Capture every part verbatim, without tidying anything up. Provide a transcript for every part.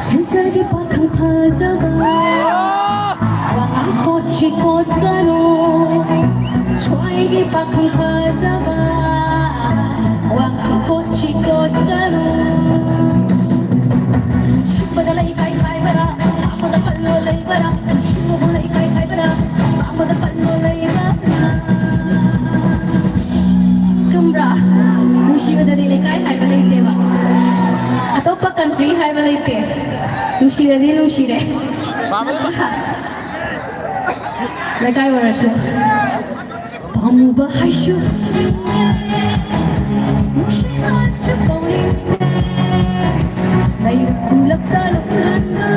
ꯁꯤꯜꯆꯔꯒꯤ ꯄꯥꯈꯪ ꯐꯖꯕ, ꯋꯥꯉꯥꯡ ꯀꯣꯠꯁꯤ ꯀꯣꯠꯀꯅꯨ꯫ ꯁ꯭ꯋꯥꯏꯒꯤ ꯄꯥꯈꯪ ꯐꯖꯕ, ꯋꯥꯉꯥꯡ ꯀꯣꯠꯁꯤ ꯀꯣꯠꯀꯅꯨ꯫ ꯁꯤꯠꯄꯗ ꯂꯩ ꯀꯥꯏ ꯀꯥꯏꯕꯔꯥ, ꯄꯥꯝꯕꯗ ꯄꯜꯂꯣ ꯂꯩꯕꯔꯥ? ꯁꯤꯃꯕꯨ ꯂꯩ ꯀꯥꯏ ꯀꯥꯏꯕꯔꯥ, ꯄꯥꯝꯕꯗ ꯄꯜꯂꯣ ꯂꯩꯕꯔꯥ? ꯆꯨꯝꯕ꯭ꯔꯥ? ꯅꯨꯡꯁꯤꯕꯗꯗꯤ ꯂꯩꯀꯥꯏ ꯍꯥꯏꯕ ꯂꯩꯇꯦꯕ, ꯑꯇꯣꯞꯄ ꯀꯟꯇ꯭ꯔꯤ ꯍꯥꯏꯕ ꯂꯩꯇꯦ꯫ ꯅꯨꯡꯁꯤꯔꯗꯤ ꯅꯨꯡꯁꯤꯔꯦ꯫ ꯂꯩꯀꯥꯏ ꯑꯣꯏꯔꯁꯨ꯫ ꯄꯥꯝꯃꯨꯕ ꯍꯥꯏꯁꯨ ꯅꯨꯡꯁꯤꯕꯁꯨ ꯀꯧꯅꯤꯡꯗꯦ꯫ ꯂꯩꯔꯛ ꯈꯨꯂꯛꯇ ꯂꯨꯞꯍꯟꯕ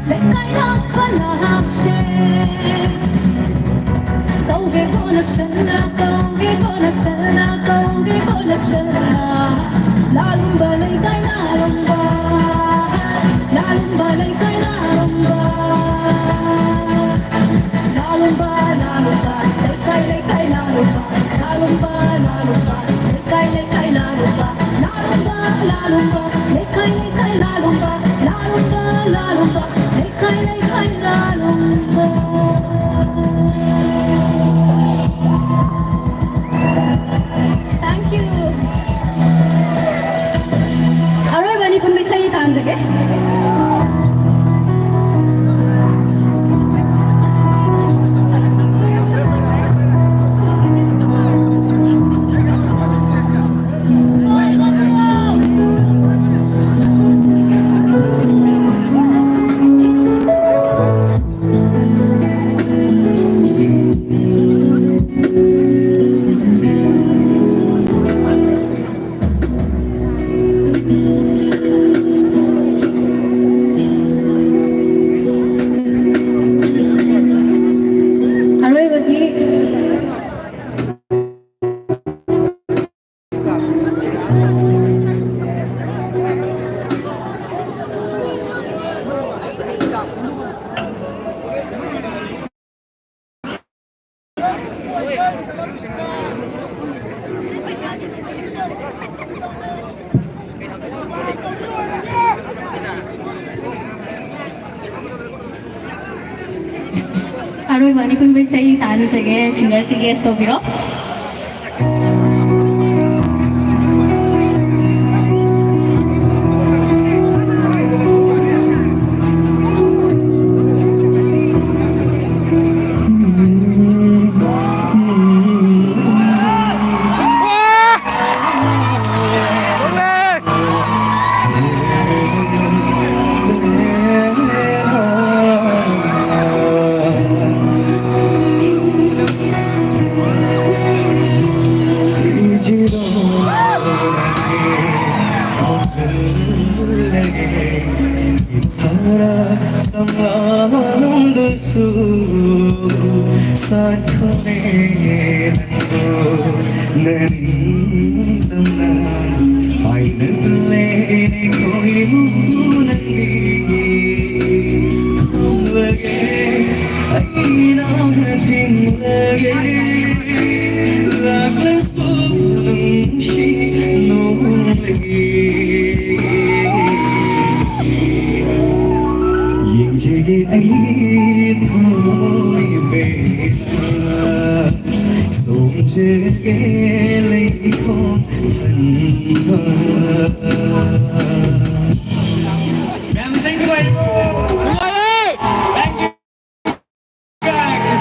ꯂꯩꯀꯥꯏ ꯂꯥꯛꯄ ꯅꯍꯥꯛꯁꯦ꯫ ꯀꯧꯒꯦ ꯀꯣꯟꯅ ꯁꯟꯅ, ꯀꯧꯒꯦ ꯀꯣꯟꯅ ꯁꯟꯅ, ꯀꯧꯒꯦ ꯀꯣꯟꯅ ꯁꯟꯅ꯫ ꯂꯥꯂꯨꯝꯕ ꯂꯩꯀꯥꯏ ꯂꯥꯂꯨꯝꯕ, ꯂꯥꯂꯨꯝꯕ ꯂꯩꯀꯥꯏ ꯂꯥꯂꯨꯝꯕ꯫ ꯂꯥꯂꯨꯝꯕ, ꯂꯥꯂꯨꯝꯕ, ꯂꯩꯀꯥꯏ, ꯂꯩꯀꯥꯏ ꯂꯥꯂꯨꯝꯕ꯫ ꯂꯥꯂꯨꯝꯕ, ꯂꯥꯂꯨꯝꯕ, ꯂꯩꯀꯥꯏ, ꯂꯩꯀꯥꯏ ꯂꯥꯂꯨꯝꯕ꯫ ꯂꯥꯂꯨꯝꯕ, ꯂꯥꯂꯨꯝꯕ, ꯂꯩꯀꯥꯏ, ꯂꯩꯀꯥꯏ ꯂꯥꯂꯨꯝꯕ꯫ ꯂꯥꯂꯨꯝꯕ, ꯂꯥꯂꯨꯝꯕ, ꯂꯩꯀꯥꯏ, ꯂꯩꯀꯥꯏ ꯂꯥꯂꯨꯝꯕ꯫ Thank you. ꯑꯔꯣꯏꯕ ꯑꯅꯤ ꯄꯨꯟꯕ ꯏꯁꯩ ꯇꯥꯟꯖꯒꯦ꯫ ꯑꯔꯣꯏꯕ ꯑꯅꯤꯄꯨꯟꯕ ꯏꯁꯩ ꯇꯥꯍꯟꯖꯒꯦ, ꯁꯤꯡꯒꯔꯁꯤ ꯒꯦꯁ ꯇꯧꯕꯤꯔꯣ꯫ ꯁꯥꯠꯈꯣꯅꯦ ꯅꯪꯕꯨ ꯅꯅꯤꯡꯇꯝꯅ ꯄꯥꯏꯅ ꯂꯩꯔꯦ ꯈꯣꯏꯃꯨ ꯅꯪꯒꯤ ꯈꯨꯝꯂꯒꯦ ꯑꯩꯅ ꯊꯤꯡꯂꯒꯦ ꯂꯥꯛꯂꯁꯨ ꯅꯨꯡꯁꯤ ꯅꯣꯡꯃꯒꯤ ꯌꯦꯡꯖꯒꯦ ꯑꯩ ꯊꯃꯣꯏ ꯕꯦꯝꯃ ꯁꯣꯝꯖꯒꯦ ꯂꯩꯈꯣꯝ ꯊꯟꯕ ꯃꯌꯥꯝ ꯏꯁꯩ ꯅꯨꯡꯉꯥꯏꯔꯤꯕꯣ? ꯅꯨꯡꯉꯥꯏꯔꯦ! Thank you, guys.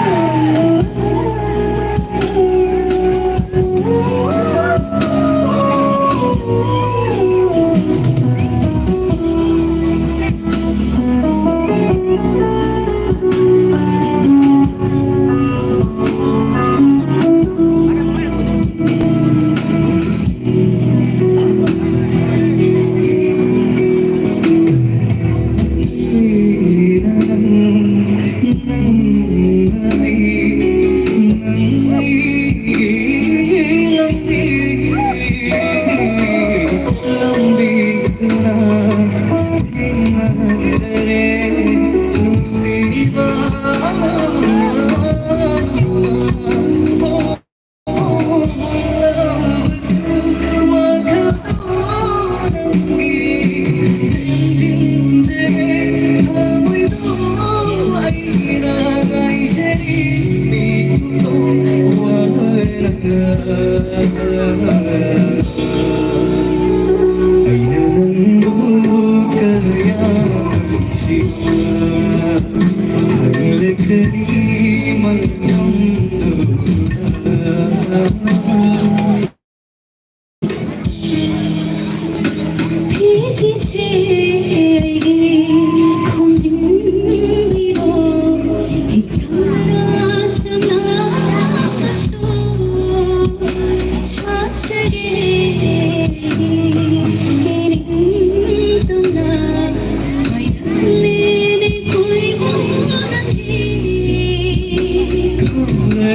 ꯑꯩꯅ ꯅꯪꯕꯨ ꯀꯌꯥ ꯅꯨꯡꯁꯤꯕ ꯈꯪꯂꯛꯀꯅꯤ ꯃꯇꯝꯗꯨꯗ꯫ ꯐꯤꯁꯤꯁꯦ ꯑꯩꯒꯤ ꯈꯣꯝꯖꯤꯟꯕꯤꯔꯣ, ꯍꯤꯡꯆꯥꯔꯥ ꯁꯅꯥꯁꯨ ꯁꯥꯠꯆꯒꯦ, ꯏꯅꯤꯡꯇꯝꯅ ꯃꯌꯥꯝꯂꯦꯅꯦ ꯀꯣꯏꯕ ꯅꯪꯒꯤ ꯈꯣꯡꯂꯦ꯫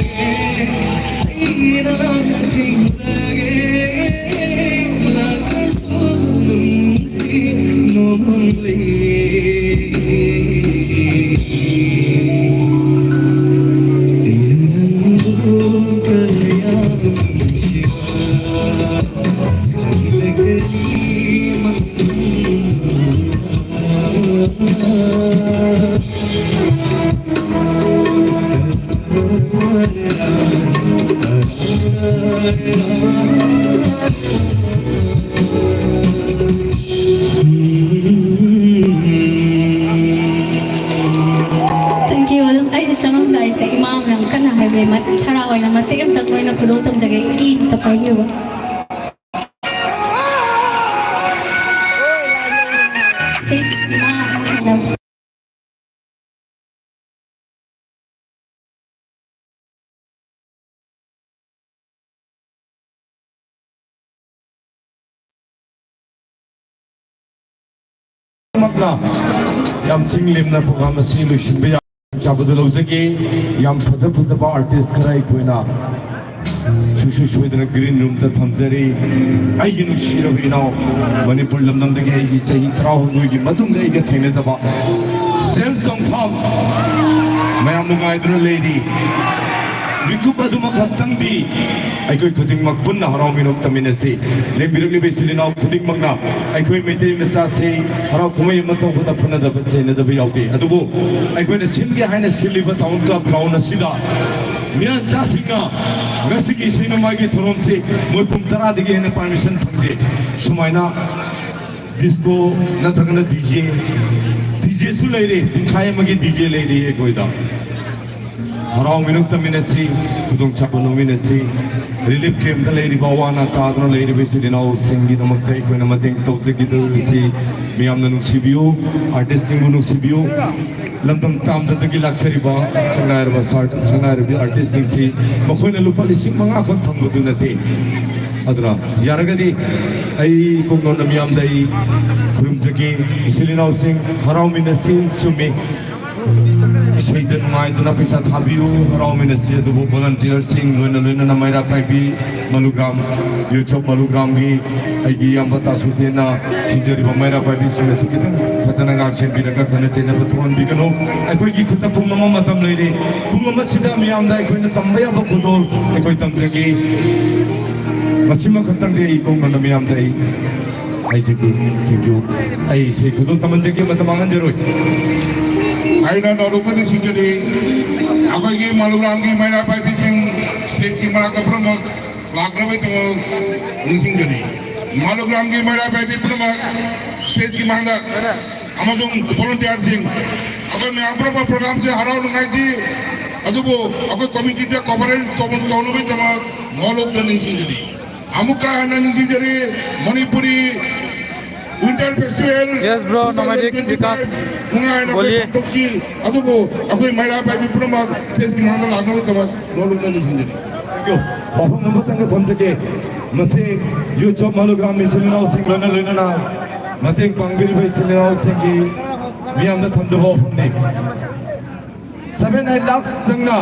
Thank you. ꯑꯗꯨꯝ ꯑꯩꯗꯤ ꯆꯪꯉꯝꯗꯥꯏꯁꯤꯗ ꯏꯃꯥ ꯑꯃꯅ ꯌꯥꯝ ꯀꯟꯅ ꯍꯥꯏꯕꯤꯔꯦ, ꯃ-, ꯁꯔꯥ ꯑꯣꯏꯅ ꯃꯇꯦꯛ ꯑꯃꯇꯪ ꯑꯣꯏꯅ ꯈꯨꯗꯣꯜ ꯇꯝꯖꯒꯦ, ꯏ ꯑꯝꯇ ꯄꯥꯏꯕꯤꯌꯨꯕ꯫ ꯁꯤꯁ, ꯏꯃꯥ ꯑꯃꯅ ꯃꯛꯅ ꯌꯥꯝ ꯆꯤꯡ ꯂꯦꯝꯅ program ꯑꯁꯤ ꯂꯣꯏꯁꯤꯟꯕ ꯌꯥ-, ꯆꯥꯕꯗꯨ ꯂꯧꯖꯒꯦ꯫ ꯌꯥꯝ ꯐꯖ ꯐꯖꯕ artist ꯈꯔ ꯑꯩꯈꯣꯏꯅ ꯁꯨꯡꯁꯣꯏ ꯁꯣꯏꯗꯅ green roomꯗ ꯊꯝꯖꯔꯤ꯫ ꯑꯩꯒꯤ ꯅꯨꯡꯁꯤꯔꯕ ꯏꯅꯥꯎ, ꯃꯅꯤꯄꯨꯔ ꯂꯝꯗꯝꯗꯒꯤ ꯑꯩꯒꯤ ꯆꯍꯤ ꯇꯔꯥꯍꯨꯝꯗꯣꯏꯒꯤ ꯃꯇꯨꯡꯗ ꯑꯩꯒ ꯊꯦꯡꯅꯖꯕ ꯖꯦꯝꯁ ꯆꯪꯐꯝ, ꯃꯌꯥꯝ ꯅꯨꯡꯉꯥꯏꯗꯨꯅ ꯂꯩꯔꯤ꯫ ꯃꯤꯀꯨꯞ ꯑꯗꯨꯃꯈꯛꯇꯪꯗꯤ ꯑꯩꯈꯣꯏ ꯈꯨꯗꯤꯡꯃꯛ ꯄꯨꯟꯅ ꯍꯔꯥꯎ ꯃꯤꯅꯣꯛ ꯇꯝꯃꯤꯟꯅꯁꯤ꯫ ꯂꯦꯡꯕꯤꯔꯛꯂꯤꯕ ꯏꯆꯤꯜ ꯏꯅꯥꯎ ꯈꯨꯗꯤꯡꯃꯛꯅ ꯑꯩꯈꯣꯏ ꯃꯩꯇꯩ ꯃꯆꯥꯁꯤ ꯍꯔꯥꯎ ꯀꯨꯝꯍꯩ ꯑꯃ ꯇꯧꯕꯗ ꯐꯨꯅꯗꯕ ꯆꯩꯅꯗꯕ ꯌꯥꯎꯗꯦ꯫ ꯑꯗꯨꯕꯨ ꯑꯩꯈꯣꯏꯅ ꯁꯤꯟꯒꯦ ꯍꯥꯏꯅ ꯁꯤꯜꯂꯤꯕ town club ground ꯑꯁꯤꯗ ꯃꯤꯌꯥꯟꯆꯥꯁꯤꯡꯅ ꯉꯁꯤꯒꯤ ꯏꯁꯩ ꯅꯣꯡꯃꯥꯏꯒꯤ ꯊꯧꯔꯝꯁꯤ ꯃꯣꯏ ꯄꯨꯡ ꯇꯔꯥꯗꯒꯤ ꯍꯦꯟꯅ permission ꯐꯪꯗꯦ꯫ ꯁꯨꯃꯥꯏꯅ disco ꯅꯠꯇ꯭ꯔꯒꯅ DJ, DJꯁꯨ ꯂꯩꯔꯦ, ꯄꯨꯡꯈꯥꯏ ꯑꯃꯒꯤ DJ ꯂꯩꯔꯤ ꯑꯩꯈꯣꯏꯗ꯫ ꯍꯔꯥꯎ ꯃꯤꯅꯣꯛ ꯇꯝꯃꯤꯟꯅꯁꯤ, ꯈꯨꯗꯣꯡꯆꯥꯕ ꯂꯧꯃꯤꯟꯅꯁꯤ꯫ Relief campꯇ ꯂꯩꯔꯤꯕ, ꯑꯋꯥ ꯑꯅꯥ ꯇꯥꯗꯨꯅ ꯂꯩꯔꯤꯕ ꯏꯆꯤꯜ ꯏꯅꯥꯎꯁꯤꯡꯒꯤꯗꯃꯛꯇ ꯑꯩꯈꯣꯏꯅ ꯃꯇꯦꯡ ꯇꯧꯖꯒꯗꯧꯔꯤꯕꯁꯤ ꯃꯤꯌꯥꯝꯅ ꯅꯨꯡꯁꯤꯕꯤꯌꯨ, artistꯁꯤꯡꯕꯨ ꯅꯨꯡꯁꯤꯕꯤꯌꯨ꯫ ꯂꯝꯗꯝ ꯇꯥꯝꯗꯗꯒꯤ ꯂꯥꯛꯆꯔꯤꯕ ꯁꯛꯅꯥꯏꯔꯕ ꯁꯥꯔ-, ꯁꯛꯅꯥꯏꯔꯕꯤ artistꯁꯤꯡꯁꯤ ꯃꯈꯣꯏꯅ ꯂꯨꯄꯥ ꯂꯤꯁꯤꯡ ꯃꯉꯥ ꯈꯛ ꯐꯪꯕꯗꯨ ꯅꯠꯇꯦ꯫ ꯑꯗꯨꯅ ꯌꯥꯔꯒꯗꯤ ꯑꯩ ꯀꯣꯡꯅꯣꯟꯅ ꯃꯤꯌꯥꯝꯗ ꯑꯩ ꯈꯨꯔꯨꯝꯖꯒꯦ, ꯏꯆꯤꯜ ꯏꯅꯥꯎꯁꯤꯡ ꯍꯔꯥꯎꯃꯤꯟꯅꯁꯤ꯫ ꯆꯨꯝꯃꯤ, ꯏꯁꯩꯗ ꯅꯨꯡꯉꯥꯏꯗꯨꯅ ꯄꯩꯁꯥ ꯊꯥꯕꯤꯌꯨ, ꯍꯔꯥꯎꯃꯤꯟꯅꯁꯤ꯫ ꯑꯗꯨꯕꯨ volunteerꯁꯤꯡ, ꯂꯣꯏꯅ ꯂꯣꯏꯅꯅ ꯃꯩꯔꯥ ꯄꯥꯏꯕꯤ ꯃꯂꯨꯒ꯭ꯔꯥꯝ, ꯌꯨꯠꯁꯣꯞ ꯃꯂꯨꯒ꯭ꯔꯥꯝꯒꯤ ꯑꯩꯒꯤ ꯏꯌꯥꯝꯕ ꯇꯥꯁꯨꯗꯦꯟꯅ ꯁꯤꯟꯖꯔꯤꯕ ꯃꯩꯔꯥ ꯄꯥꯏꯕꯤꯁꯤꯡꯅꯁꯨ ꯈꯤꯇꯪ ꯐꯖꯅ ꯉꯥꯛ ꯁꯦꯟꯕꯤꯔꯒ ꯈꯠꯅ ꯆꯩꯅꯕ ꯊꯣꯛꯍꯟꯕꯤꯒꯅꯨ꯫ ꯑꯩꯈꯣꯏꯒꯤ ꯈꯨꯠꯇ ꯄꯨꯡ ꯑꯃ ꯃꯇꯝ ꯂꯩꯔꯤ꯫ ꯄꯨꯡ ꯑꯃꯁꯤꯗ ꯃꯤꯌꯥꯝꯗ ꯑꯩꯈꯣꯏꯅ ꯇꯝꯕ ꯌꯥꯕ ꯈꯨꯗꯣꯜ ꯑꯩꯈꯣꯏ ꯇꯝꯖꯒꯦ꯫ ꯃꯁꯤꯃ ꯈꯛꯇꯪꯗꯤ ꯑꯩ ꯀꯣꯡꯅꯣꯟꯅ ꯃꯤꯌꯥꯝꯗ ꯑꯩ ꯍꯥꯏꯖꯒꯦ꯫ Thank you꯫ ꯑꯩ ꯏꯁꯩ ꯈꯨꯗꯣꯜ ꯇꯝꯍꯟꯖꯒꯦ, ꯃꯇꯝ ꯃꯥꯡꯍꯟꯖꯔꯣꯏ꯫ ꯑꯩꯅ ꯅꯧꯔꯨꯕ ꯅꯤꯡꯁꯤꯡꯖꯔꯤ꯫ ꯑꯩꯈꯣꯏꯒꯤ ꯃꯥꯂꯨꯒ꯭ꯔꯥꯝꯒꯤ ꯃꯩꯔꯥ ꯄꯥꯏꯕꯤꯁꯤꯡ stageꯀꯤ ꯃꯅꯥꯛꯇ ꯄꯨꯝꯅꯃꯛ ꯂꯥꯛꯅꯕꯒꯤꯗꯃꯛ ꯅꯤꯡꯁꯤꯡꯖꯔꯤ꯫ ꯃꯥꯂꯨꯒ꯭ꯔꯥꯝꯒꯤ ꯃꯩꯔꯥ ꯄꯥꯏꯕꯤ ꯄꯨꯝꯅꯃꯛ stageꯀꯤ ꯃꯥꯡꯗ ꯑꯃꯁꯨꯡ volunteerꯁꯤꯡ, ꯑꯩꯈꯣꯏ ꯃꯌꯥꯝ ꯄꯨꯝꯅꯃꯛ programꯁꯦ ꯍꯔꯥꯎ ꯅꯨꯡꯉꯥꯏꯁꯤ꯫ ꯑꯗꯨꯕꯨ ꯑꯩꯈꯣꯏ committeeꯗ coverage ꯇꯧꯅꯕꯒꯤꯗꯃꯛ ꯅꯧꯔꯨꯕ ꯅꯤꯡꯁꯤꯡꯖꯔꯤ꯫ ꯑꯃꯨꯛꯀ ꯍꯟꯅ ꯅꯤꯡꯁꯤꯡꯖꯔꯤ, Manipuri Winter Festival Yes, bro, ꯅꯣꯡꯃꯥꯏꯖꯤꯡ ꯕꯤꯀꯥꯁ ꯅꯨꯡꯉꯥꯏꯅ ꯑꯩꯈꯣꯏ ꯕꯣꯂꯤ꯫ ꯄꯥꯡꯊꯣꯛꯁꯤ꯫ ꯑꯗꯨꯕꯨ ꯑꯩꯈꯣꯏ ꯃꯩꯔꯥ ꯄꯥꯏꯕꯤ ꯄꯨꯝꯅꯃꯛ stageꯀꯤ ꯃꯥꯡꯗ ꯂꯥꯛꯅꯕꯒꯤꯗꯃꯛ ꯅꯧꯔꯨꯕ ꯅꯤꯡꯁꯤꯡꯖꯔꯤ꯫ ꯋꯥꯐꯝ ꯑꯃꯇꯪꯒ ꯊꯝꯖꯒꯦ꯫ ꯃꯁꯤ ꯌꯨꯠꯁꯣꯞ ꯃꯂꯨꯒ꯭ꯔꯥꯝ ꯏꯆꯤꯜ ꯏꯅꯥꯎꯁꯤꯡ ꯂꯣꯏꯅ ꯂꯣꯏꯅꯅ ꯃꯇꯦꯡ ꯄꯥꯡꯕꯤꯔꯤꯕ ꯏꯆꯤꯜ ꯏꯅꯥꯎꯁꯤꯡꯒꯤ ꯃꯤꯌꯥꯝꯗ ꯊꯝꯖꯕ ꯋꯥꯐꯝꯅꯤ꯫ Seven eight lakhs ꯆꯪꯅ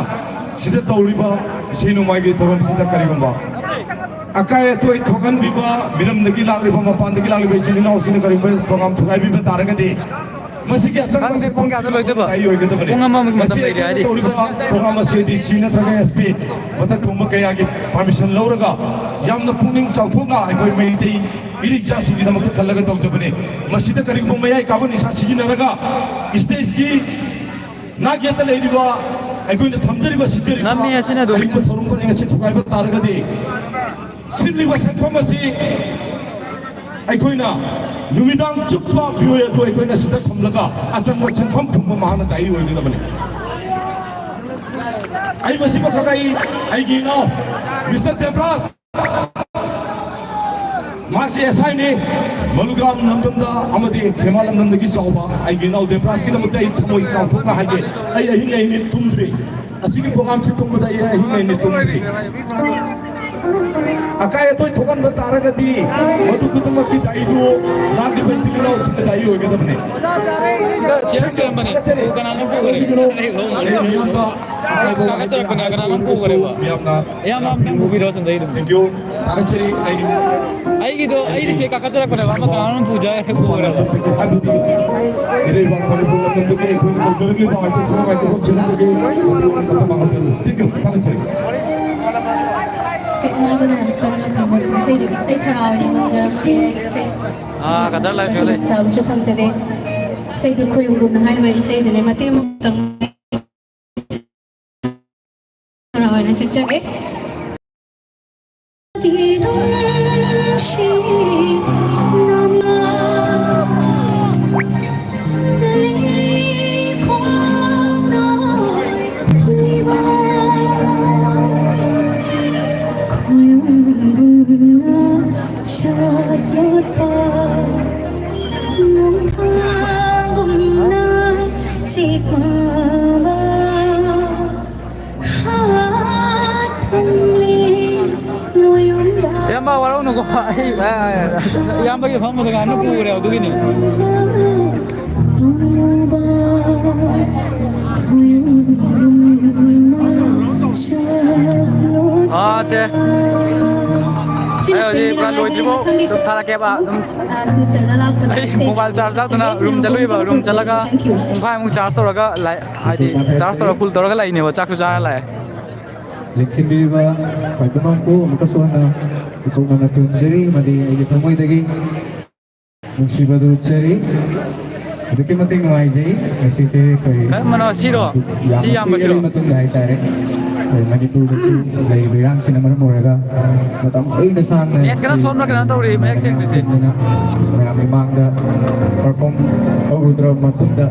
ꯁꯤꯗ ꯇꯧꯔꯤꯕ ꯏꯁꯩ ꯅꯣꯡꯃꯥꯏꯒꯤ ꯊꯧꯔꯝꯁꯤꯗ ꯀꯔꯤꯒꯨꯝꯕ ꯑꯀꯥꯏ ꯑꯇꯣꯏ ꯊꯣꯛꯍꯟꯕꯤꯕ, ꯃꯤꯔꯝꯗꯒꯤ ꯂꯥꯛꯂꯤꯕ, ꯃꯄꯥꯟꯗꯒꯤ ꯂꯥꯛꯂꯤꯕ ꯏꯆꯤꯜ ꯏꯅꯥꯎꯁꯤꯡꯅ ꯀꯔꯤꯒꯨꯝꯕ program ꯊꯨꯒꯥꯏꯕꯤꯕ ꯇꯥꯔꯒꯗꯤ, ꯃꯁꯤꯒꯤ ꯑꯁꯪꯕ ꯈꯪꯗꯦ ꯄꯨꯡ ꯀꯌꯥꯗ ꯂꯣꯏꯗꯣꯏꯕ? ꯇꯥꯏ ꯑꯣꯏꯒꯗꯕꯅꯤ꯫ ꯄꯨꯡ ꯑꯃꯃꯨꯛ ꯃꯇꯝ ꯃꯁꯤ ꯂꯩꯔꯤ ꯍꯥꯏꯔꯤ꯫ ꯇꯧꯔꯤꯕ program ꯑꯁꯤ DC ꯅꯠꯇ꯭ꯔꯒ SP ꯃꯊꯛ ꯊꯣꯡꯕ ꯀꯌꯥꯒꯤ permission ꯂꯧꯔꯒ ꯌꯥꯝꯅ ꯄꯨꯛꯅꯤꯡ ꯆꯥꯎꯊꯣꯛꯅ ꯑꯩꯈꯣꯏ ꯃꯩꯇꯩ ꯏꯔꯤꯛꯆꯥꯁꯤꯡꯒꯤꯗꯃꯛꯇ ꯈꯜꯂꯒ ꯇꯧꯖꯕꯅꯤ꯫ ꯃꯁꯤꯗ ꯀꯔꯤꯒꯨꯝꯕ ꯃꯌꯥꯏ ꯀꯥꯕ ꯅꯤꯁꯥ ꯁꯤꯖꯤꯟꯅꯔꯒ stageꯀꯤ ꯅꯥꯛꯌꯦꯠꯇ ꯂꯩꯔꯤꯕ ꯑꯩꯈꯣꯏꯅ ꯊꯝꯖꯔꯤꯕ ꯁꯤꯖꯔꯤꯕ ꯅꯝꯃꯤ ꯑꯁꯤꯅ ꯑꯗꯨꯝ꯫ ꯑꯔꯤꯡꯕ ꯊꯧꯔꯝ ꯄꯔꯦꯡ ꯑꯁꯤ ꯊꯨꯒꯥꯏꯕ ꯇꯥꯔꯒꯗꯤ, ꯁꯤꯜꯂꯤꯕ ꯁꯦꯟꯐꯝ ꯑꯁꯤ ꯑꯩꯈꯣꯏꯅ ꯅꯨꯃꯤꯗꯥꯡ ꯆꯨꯞꯄ ꯄꯤꯌꯣꯏ ꯑꯗꯨ ꯑꯩꯈꯣꯏꯅ ꯁꯤꯗ ꯊꯝꯂꯒ ꯑꯆꯪꯕ ꯁꯦꯟꯐꯝ ꯊꯨꯡꯕ ꯃꯍꯥꯛꯅ ꯗꯥꯏꯔꯤ ꯑꯣꯏꯒꯗꯕꯅꯤ꯫ ꯑꯩ ꯃꯁꯤꯃꯈꯛ ꯑꯩ, ꯑꯩꯒꯤ ꯏꯅꯥꯎ ꯃꯤꯁꯇꯔ ꯗꯦꯕ꯭ꯔꯥꯖ, ꯃꯍꯥꯛꯁꯤ ꯑꯦꯁ ꯑꯥꯏꯅꯤ, ꯃꯂꯨꯒ꯭ꯔꯥꯝ ꯂꯝꯗꯝꯗ ꯑꯃꯗꯤ ꯈꯦꯃꯥ ꯂꯝꯗꯝꯗꯒꯤ ꯆꯥꯎꯕ ꯑꯩꯒꯤ ꯏꯅꯥꯎ ꯗꯦꯕ꯭ꯔꯥꯖꯀꯤꯗꯃꯛꯇ ꯑꯩ ꯊꯃꯣꯏ ꯆꯥꯎꯊꯣꯛꯅ ꯍꯥꯏꯒꯦ꯫ ꯑꯩ ꯑꯍꯤꯡ ꯑꯍꯤꯡ ꯇꯨꯝꯗ꯭ꯔꯤ꯫ ꯑꯁꯤꯒꯤ ꯄ꯭ꯔꯣꯒ꯭ꯔꯥꯝꯁꯤ ꯊꯨꯡꯕꯗ ꯑꯩ ꯑꯍꯤꯡ ꯑꯍꯤꯡ ꯇꯨꯝꯗ꯭ꯔꯤ꯫ ꯑꯀꯥꯏ ꯑꯇꯣꯏ ꯊꯣꯛꯍꯟꯕ ꯇꯥꯔꯒꯗꯤ ꯃꯗꯨ ꯈꯨꯗꯤꯡꯃꯛꯀꯤ ꯗꯥꯏꯗꯨ ꯂꯥꯛꯂꯤꯕ ꯏꯆꯤꯜ ꯏꯅꯥꯎꯁꯤꯡꯒꯤ ꯗꯥꯏ ꯑꯣꯏꯒꯗꯕꯅꯤ꯫ ꯆꯦꯌꯔ ꯄꯤꯔꯝꯕꯅꯤ꯫ ꯀꯅꯥꯅꯣ ꯄꯨꯈ꯭ꯔꯦ? ꯑꯩ ꯃꯤꯌꯥꯝꯗ ꯑꯀꯥꯏꯕ ꯀꯥꯈꯠꯆꯔꯛꯄꯅꯦ꯫ ꯀꯅꯥꯅꯣ ꯄꯨꯈ꯭ꯔꯦꯕ? ꯃꯤꯌꯥꯝꯅ ꯌꯥꯝ ꯌꯥꯝ ꯅꯪ ꯄꯨꯕꯤꯔꯣ ꯁꯤꯗ ꯑꯩ ꯑꯗꯨꯝ꯫ Thank you. ꯊꯥꯒꯠꯆꯔꯤ꯫ ꯑꯩꯒꯤ ꯑꯩꯒꯤꯗꯣ, ꯑꯩꯗꯤ ꯁꯤ ꯀꯥꯈꯠꯆꯔꯛꯄꯅꯦꯕ, ꯑꯃ ꯀꯅꯥꯅꯣꯝ ꯄꯨꯖ-, ꯄꯨꯈ꯭ꯔꯦꯕ꯫ ꯍꯥꯏꯕꯗꯤ ꯏꯔꯩꯕꯥꯛ ꯃꯅꯤꯄꯨꯔ ꯂꯝꯗꯝꯗꯒꯤ ꯑꯩꯈꯣꯏꯅ ꯇꯧꯖꯔꯛꯂꯤꯕ artist ꯁꯤꯡ ꯑꯗꯨꯕꯨ ꯆꯤꯟꯅꯕꯒꯤ ꯃꯇꯝ ꯃꯥꯡꯍꯟꯖꯔꯣꯏ꯫ Thank you. ꯊꯥꯒꯠꯆꯔꯤ꯫ ꯁꯦ, ꯃꯥꯗꯨꯅ ꯌꯥꯝ ꯀꯟꯅ ꯈꯪꯕ ꯏꯁꯩꯗꯤ ꯑꯩ ꯁꯔꯥ ꯑꯣꯏꯅ ꯉꯪꯖꯔꯝꯃꯒꯦ꯫ ꯏꯁꯩ ꯑꯥ, ꯀꯗꯔ ꯂꯥꯏꯐ ꯌꯣꯜꯂꯦ꯫ ꯆꯥꯕꯁꯨ ꯐꯪꯖꯗꯦ꯫ ꯏꯁꯩꯗꯤ ꯈꯣꯏꯔꯨꯝꯒꯨꯝꯅ ꯍꯥꯏꯔꯤꯕ ꯏꯁꯩꯗꯨꯅꯦ꯫ ꯃꯇꯦꯛ ꯑꯃꯇꯪ ꯁꯔꯥ ꯑꯣꯏꯅ ꯁꯛꯆꯒꯦ꯫ ꯏꯌꯥꯝꯕ, ꯋꯥꯔꯧꯅꯨꯀꯣ꯫ ꯑꯩ, ꯑ, ꯏꯌꯥꯝꯕꯒꯤ ꯐꯝꯕꯗ ꯉꯥꯅꯨ ꯄꯨꯈ꯭ꯔꯦ, ꯑꯗꯨꯒꯤꯅꯤ꯫ ꯑꯥ, ꯆꯦ꯫ ꯑꯩ ꯍꯧꯖꯤꯛ ꯄꯨꯔꯥ ꯂꯣꯏꯗ꯭ꯔꯤꯕꯣ ꯑꯗꯨꯝ ꯊꯥꯔꯛꯀꯦꯕ, ꯑꯗꯨꯝ꯫ ꯑꯩ mobile charge ꯂꯥꯛꯇꯅ room ꯆꯠꯂꯨꯏꯕ, room ꯆꯠꯂꯒ ꯄꯨꯡꯈꯥꯏꯃꯨꯛ charge ꯇꯧꯔꯒ ꯂꯥꯛꯑꯦ, ꯍꯥꯏꯗꯤ charge ꯇꯧꯔꯒ full ꯇꯧꯔꯒ ꯂꯥꯛꯏꯅꯦꯕ, ꯆꯥꯛꯁꯨ ꯆꯥꯔ ꯂꯥꯛꯑꯦ꯫ ꯂꯦꯡꯁꯤꯟꯕꯤꯔꯤꯕ ꯈ꯭ꯋꯥꯏꯗꯃꯛꯄꯨ ꯑꯃꯨꯛꯀꯁꯨ ꯍꯟꯅ ꯏꯊꯣꯛꯅꯅ ꯈꯨꯔꯨꯝꯖꯔꯤ ꯑꯃꯗꯤ ꯑꯩꯒꯤ ꯊꯃꯣꯏꯗꯒꯤ ꯅꯨꯡꯁꯤꯕꯗꯨ ꯎꯠꯆꯔꯤ꯫ ꯑꯗꯨꯛꯀꯤ ꯃꯇꯤꯛ ꯅꯨꯡꯉꯥꯏꯖꯩ꯫ ꯉꯁꯤꯁꯦ ꯑꯩꯈꯣꯏ ꯀꯔꯝꯕꯅꯣ ꯁꯤꯔꯣ? ꯁꯤ ꯌꯥꯝꯅ ꯌꯥꯝꯕꯁꯤꯔꯣ? ꯀꯨꯏꯔꯕ ꯃꯇꯨꯡꯗ ꯍꯥꯏꯇꯥꯔꯦ, ꯑꯩꯈꯣꯏ ꯃꯅꯤꯄꯨꯔꯗꯁꯨ ꯂꯩꯔꯤꯕ ꯏꯔꯥꯡꯁꯤꯅ ꯃꯔꯝ ꯑꯣꯏꯔꯒ ꯃꯇꯝ ꯀꯨꯏꯅ ꯁꯥꯡꯅ ꯅꯦꯠ ꯈꯔ ꯁꯤ ꯁꯣꯟꯕ ꯀꯩꯅꯣ ꯇꯧꯔꯤ, ꯃꯌꯦꯛ ꯁꯦꯡꯗ꯭ꯔꯤꯁꯦ꯫ ꯃꯌꯥꯝ ꯃꯃꯥꯡꯗ perform ꯇꯧꯔꯨꯗ꯭ꯔꯕ ꯃꯇꯨꯡꯗ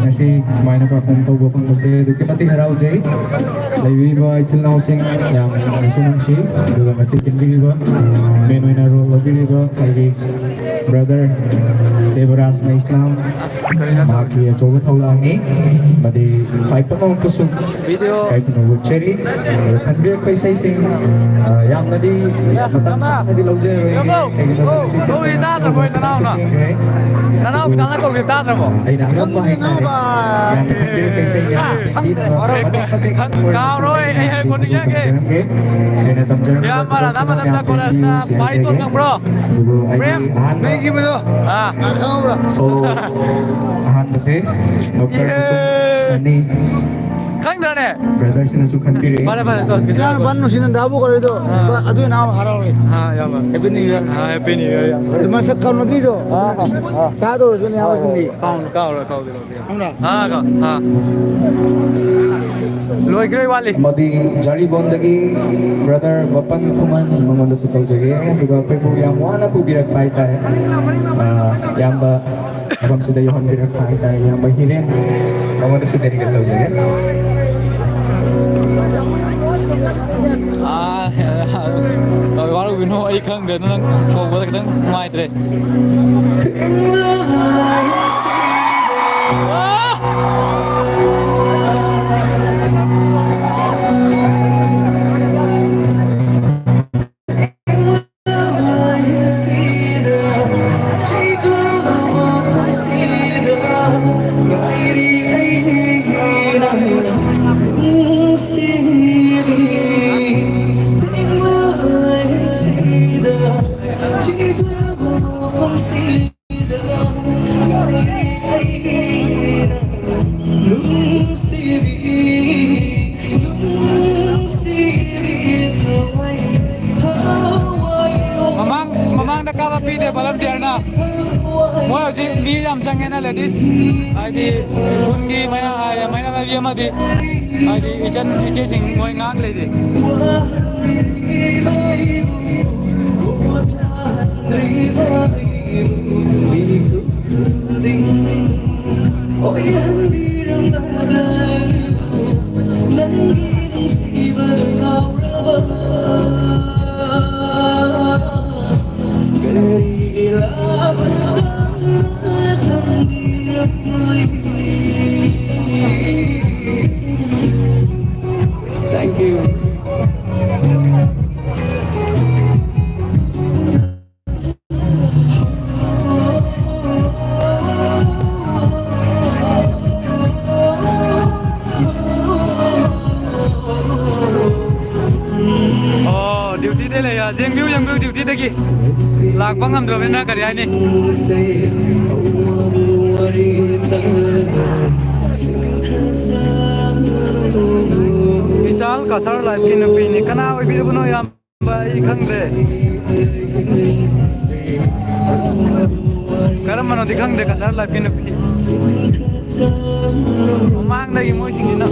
ꯉꯁꯤ ꯁꯨꯃꯥꯏꯅ perform ꯇꯧꯕ ꯐꯪꯕꯁꯦ ꯑꯗꯨꯛꯀꯤ ꯃꯇꯤꯛ ꯍꯔꯥꯎꯖꯩ꯫ ꯂꯩꯕꯤꯔꯤꯕ ꯏꯆꯤꯜ ꯏꯅꯥꯎꯁꯤꯡ ꯌꯥꯝꯅꯁꯨ ꯅꯨꯡꯁꯤ, ꯑꯗꯨꯒ ꯉꯁꯤ ꯁꯤꯟꯕꯤꯔꯤꯕ, main ꯑꯣꯏꯅ role ꯂꯧꯕꯤꯔꯤꯕ ꯑꯩꯒꯤ brother ꯗꯦꯕꯔꯥꯖ ꯃꯩꯁꯅꯥꯝ, ꯑꯁ, ꯀꯔꯤꯅꯣ ꯇꯧꯔꯤꯁꯦ? ꯃꯍꯥꯛꯀꯤ ꯑꯆꯧꯕ ꯊꯧꯗꯥꯡꯅꯤ꯫ ꯑꯃꯗꯤ ꯈ꯭ꯋꯥꯏ ꯄꯨꯝꯅꯃꯛꯄꯨꯁꯨ ꯏꯀꯥꯏ ꯈꯨꯝꯅꯕ ꯎꯠꯆꯔꯤ꯫ ꯑꯗꯨꯒ ꯈꯟꯕꯤꯔꯛꯄ ꯏꯁꯩꯁꯤꯡ, ꯑ, ꯌꯥꯝꯅꯗꯤ, ꯃꯇꯝ ꯁꯥꯡꯅꯗꯤ ꯂꯧꯖꯔꯔꯣꯏꯒꯦ꯫ ꯀꯩꯒꯤꯅꯣꯗ ꯁꯤꯁꯦ ꯀꯧꯏ ꯇꯥꯗ꯭ꯔꯕꯣ, ꯃꯇꯝ ꯅꯅꯥꯎꯅ? ꯊꯦꯡꯈ꯭ꯔꯦ꯫ ꯅꯅꯥꯎ ꯈꯤꯇꯪꯅ ꯀꯧꯏ ꯇꯥꯗ꯭ꯔꯕꯣ? ꯑꯩꯅ ꯑꯉꯝꯕ ꯍꯥꯏꯇꯥꯔꯦ꯫ ꯌꯥꯝꯅ ꯈꯟꯕꯤꯔꯛꯄ ꯏꯁꯩ ꯌꯥꯝꯅ ꯄꯤꯕꯤꯗꯨꯅ ꯃꯇꯦꯛ ꯃꯇꯦꯛ ꯑꯣꯏꯔꯕꯁꯨ ꯀꯥꯎꯔꯣꯏ, ꯑꯩꯅ ꯑꯩ ꯍꯥꯏ ꯍꯥꯏꯕꯗꯨ ꯀꯣꯟꯅ ꯌꯥꯒꯦ꯫ ꯇꯝꯖꯔꯝꯒꯦ꯫ ꯑꯩꯅ ꯇꯝꯖꯔꯝꯒꯗꯕ ꯏꯌꯥꯝꯕ ꯔꯥꯙꯥ ꯈꯨꯗꯣꯡꯆꯥꯕ ꯃꯊꯟꯇ ꯃꯌꯥꯝ ꯀꯣꯂꯦꯖꯇ ꯄꯦꯟꯕꯤꯌꯨ ꯁꯤ ꯕꯥꯔꯤꯇꯣꯟ ꯍꯥꯏꯖꯒꯦ꯫ ꯈꯪꯕ꯭ꯔꯣ? ꯑꯗꯨꯕꯨ ꯑꯩꯒꯤ ꯄ꯭ꯔꯦꯝ꯫ ꯑꯍꯥꯟꯕ ꯅꯪꯒꯤ ꯃꯗꯣ꯫ ꯑꯥ꯫ ꯈꯪꯍꯧꯕ꯭ꯔꯥ? Solo ꯑꯍꯥꯟꯕꯁꯦ Doctor ꯏꯍꯦ꯫ ꯃꯨꯀꯨꯟ ꯁꯅꯤ꯫ ꯈꯪꯗ꯭ꯔꯅꯦ? Brotherꯁꯤꯅꯁꯨ ꯈꯟꯕꯤꯔꯛꯑꯦ꯫ ꯐꯔꯦ, ꯐꯔꯦ, ꯆꯠ, ꯆꯠ, ꯆꯠ꯫ ꯏꯆꯥꯅꯨꯄꯥ ꯅꯨꯡꯁꯤꯅ ꯗꯥꯕꯨ ꯀꯧꯔꯤꯗꯣ꯫ ꯑꯥ꯫ ꯑꯗꯨ ꯏꯅꯥꯎ ꯍꯔꯥꯎꯔꯦ꯫ ꯑꯥ, ꯏꯌꯥꯝꯕ꯫ Happy New Year꯫ ꯑꯥ, Happy New Year, ꯏꯌꯥꯝꯕ꯫ ꯑꯗꯨ ꯃꯁꯛ ꯀꯥꯎꯅꯗ꯭ꯔꯤꯗꯣ꯫ ꯑꯥ, ꯑꯥ, ꯑꯥ꯫ ꯆꯥꯗꯧꯔꯁꯨꯅꯦ, ꯍꯣꯏ, ꯍꯣꯏ꯫ ꯀꯥꯎꯅ꯫ ꯀꯥꯎꯔꯣꯏ, ꯀꯥꯎꯗꯦ, ꯀꯥꯎꯗꯦ꯫ ꯈꯪꯕ꯭ꯔꯥ? ꯑꯥ, ꯀꯥꯎ-, ꯑꯥ꯫ ꯂꯣꯏꯈ꯭ꯔꯦ, ꯋꯥꯠꯂꯤ꯫ ꯑꯃꯗꯤ ꯖꯥꯔꯤꯕꯣꯟꯗꯒꯤ brother ꯕꯄꯟ ꯈꯨꯃꯟ, ꯃꯉꯣꯟꯗꯁꯨ ꯇꯧꯖꯒꯦ꯫ ꯑꯗꯨꯒ ꯑꯩꯈꯣꯏꯕꯨ ꯌꯥꯝ ꯋꯥꯅ ꯄꯨꯕꯤꯔꯛꯄ ꯍꯥꯏꯇꯥꯔꯦ꯫ ꯑꯥ, ꯏꯌꯥꯝꯕ ꯃꯐꯝꯁꯤꯗ ꯌꯧꯍꯟꯕꯤꯔꯛꯄ ꯍꯥꯏꯇꯥꯔꯦ, ꯏꯌꯥꯝꯕ ꯍꯤꯔꯦꯟ, ꯃꯉꯣꯟꯗꯁꯨ dedicate ꯇꯧꯖꯒꯦ꯫ ꯑꯥ, ꯋꯥꯔꯧꯕꯤꯅꯨ, ꯑꯩ ꯈꯪꯗ꯭ꯔꯦ, ꯑꯗꯨ ꯅꯪ ꯀꯧꯕꯗ ꯈꯤꯇꯪ ꯅꯨꯡꯉꯥꯏꯇ꯭ꯔꯦ꯫ ꯃꯃꯥꯡ, ꯃꯃꯥꯡꯗ ꯀꯥꯕ ꯄꯤꯗꯦ volunteerꯅ꯫ ꯃꯣꯏ ꯍꯧꯖꯤꯛ ꯃꯤ ꯌꯥꯝ ꯆꯪꯉꯦꯅ, ꯂꯦꯗꯤꯁ, ꯍꯥꯏꯗꯤ ꯈꯨꯟꯒꯤ ꯃꯌꯥ-, ꯃꯌꯥꯝꯕꯤ ꯑꯃꯗꯤ, ꯍꯥꯏꯗꯤ ꯏꯆꯟ ꯏꯆꯦꯁꯤꯡ ꯃꯣꯏ ꯉꯥꯏꯍꯥꯛ ꯂꯩꯔꯤ꯫ Thank you. ꯑꯣ, duty ꯗ ꯂꯩ꯫ ꯌꯦꯡꯕꯤꯌꯨ, ꯌꯦꯡꯕꯤꯌꯨ, duty ꯗꯒꯤ ꯂꯥꯛꯄ ꯉꯝꯗ꯭ꯔꯕꯅꯤꯅ ꯀꯔꯤ ꯍꯥꯏꯅꯤ? ꯕꯤꯁꯥꯜ ꯀꯁꯥꯔ ꯂꯥꯏꯐꯀꯤ ꯅꯨꯄꯤꯅꯤ꯫ ꯀꯅꯥ ꯑꯣꯏꯕꯤꯔꯕꯅꯣ, ꯏꯌꯥꯝꯕ? ꯑꯩ ꯈꯪꯗ꯭ꯔꯦ꯫ ꯀꯔꯝꯕꯅꯣꯗꯤ ꯈꯪꯗꯦ, ꯀꯁꯥꯔ ꯂꯥꯏꯐꯀꯤ ꯅꯨꯄꯤ꯫ ꯃꯃꯥꯡꯗꯒꯤ ꯃꯣꯏꯁꯤꯡꯁꯤꯅ꯫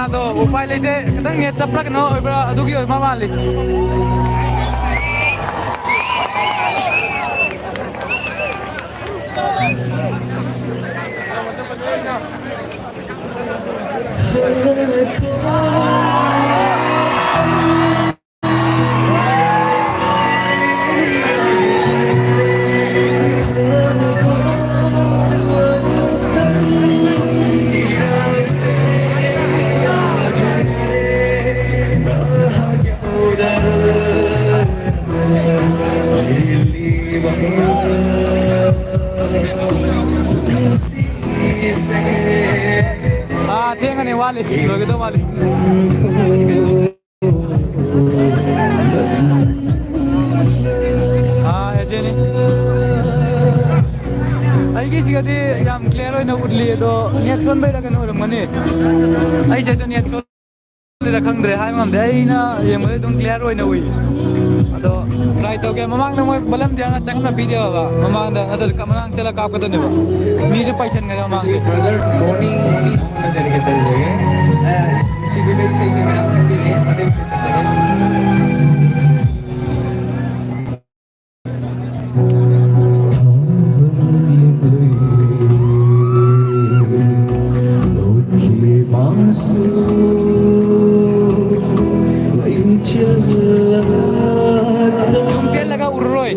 ꯑꯗꯣ ꯎꯄꯥꯏ ꯂꯩꯇꯦ, ꯈꯤꯇꯪ ꯅꯦꯠ ꯆꯞꯄ꯭ꯔꯥ ꯀꯩꯅꯣ ꯑꯣꯏꯕ꯭ꯔꯥ, ꯑꯗꯨꯒꯤ ꯑꯣꯏꯕ ꯃꯥꯜꯂꯤ꯫ ꯑꯥ, ꯊꯦꯡꯉꯅꯤ, ꯋꯥꯠꯂꯤ, ꯂꯣꯏꯒꯗꯧ ꯋꯥꯠꯂꯤ꯫ ꯑꯥ, ꯑꯦꯖꯦꯅꯤ꯫ ꯑꯩꯒꯤꯁꯤꯒꯗꯤ ꯌꯥꯝ clear ꯑꯣꯏꯅ ꯎꯠꯂꯤ, ꯑꯗꯣ ꯅꯦꯠ ꯁꯣꯟꯕꯩꯔ ꯀꯩꯅꯣ ꯑꯣꯏꯔꯝꯒꯅꯤ꯫ ꯑꯩꯁꯤꯁꯨ ꯅꯦꯠ ꯁꯣꯟ ꯈꯪꯗ꯭ꯔꯦ, ꯍꯥꯏꯕ ꯉꯝꯗꯦ꯫ ꯑꯩꯅ ꯌꯦꯡꯕꯗꯤ ꯑꯗꯨꯝ clear ꯑꯣꯏꯅ ꯎꯏ꯫ ꯑꯗꯣ try ꯇꯧꯒꯦ꯫ ꯃꯃꯥꯡꯗ ꯃꯣꯏ volunteer ꯅ ꯆꯪꯍꯟꯅ ꯄꯤꯗꯦꯕ, ꯃꯃꯥꯡꯗ ꯅꯠꯇ꯭ꯔꯗꯤ ꯃꯅꯥꯛ ꯆꯠꯂ ꯀꯥꯞꯀꯗꯣꯏꯅꯦꯕ꯫ ꯃꯤꯁꯨ ꯄꯩꯁꯟꯈ꯭ꯔꯦ ꯃꯃꯥꯡꯁꯦ꯫ Brother, morning ꯃꯤ ꯑꯃꯅ dedicate ꯇꯧꯖꯒꯦ꯫ ꯑ, ꯉꯁꯤꯗꯤ ꯂꯩ ꯏꯁꯩꯁꯦ ꯃꯌꯥꯝ ꯈꯟꯕꯤꯔꯦ, ꯃꯇꯦꯡ ꯄꯥꯡꯖꯒꯦ꯫ ꯌꯨꯝ ꯄꯦꯜꯂꯒ ꯎꯔꯔꯣꯏ꯫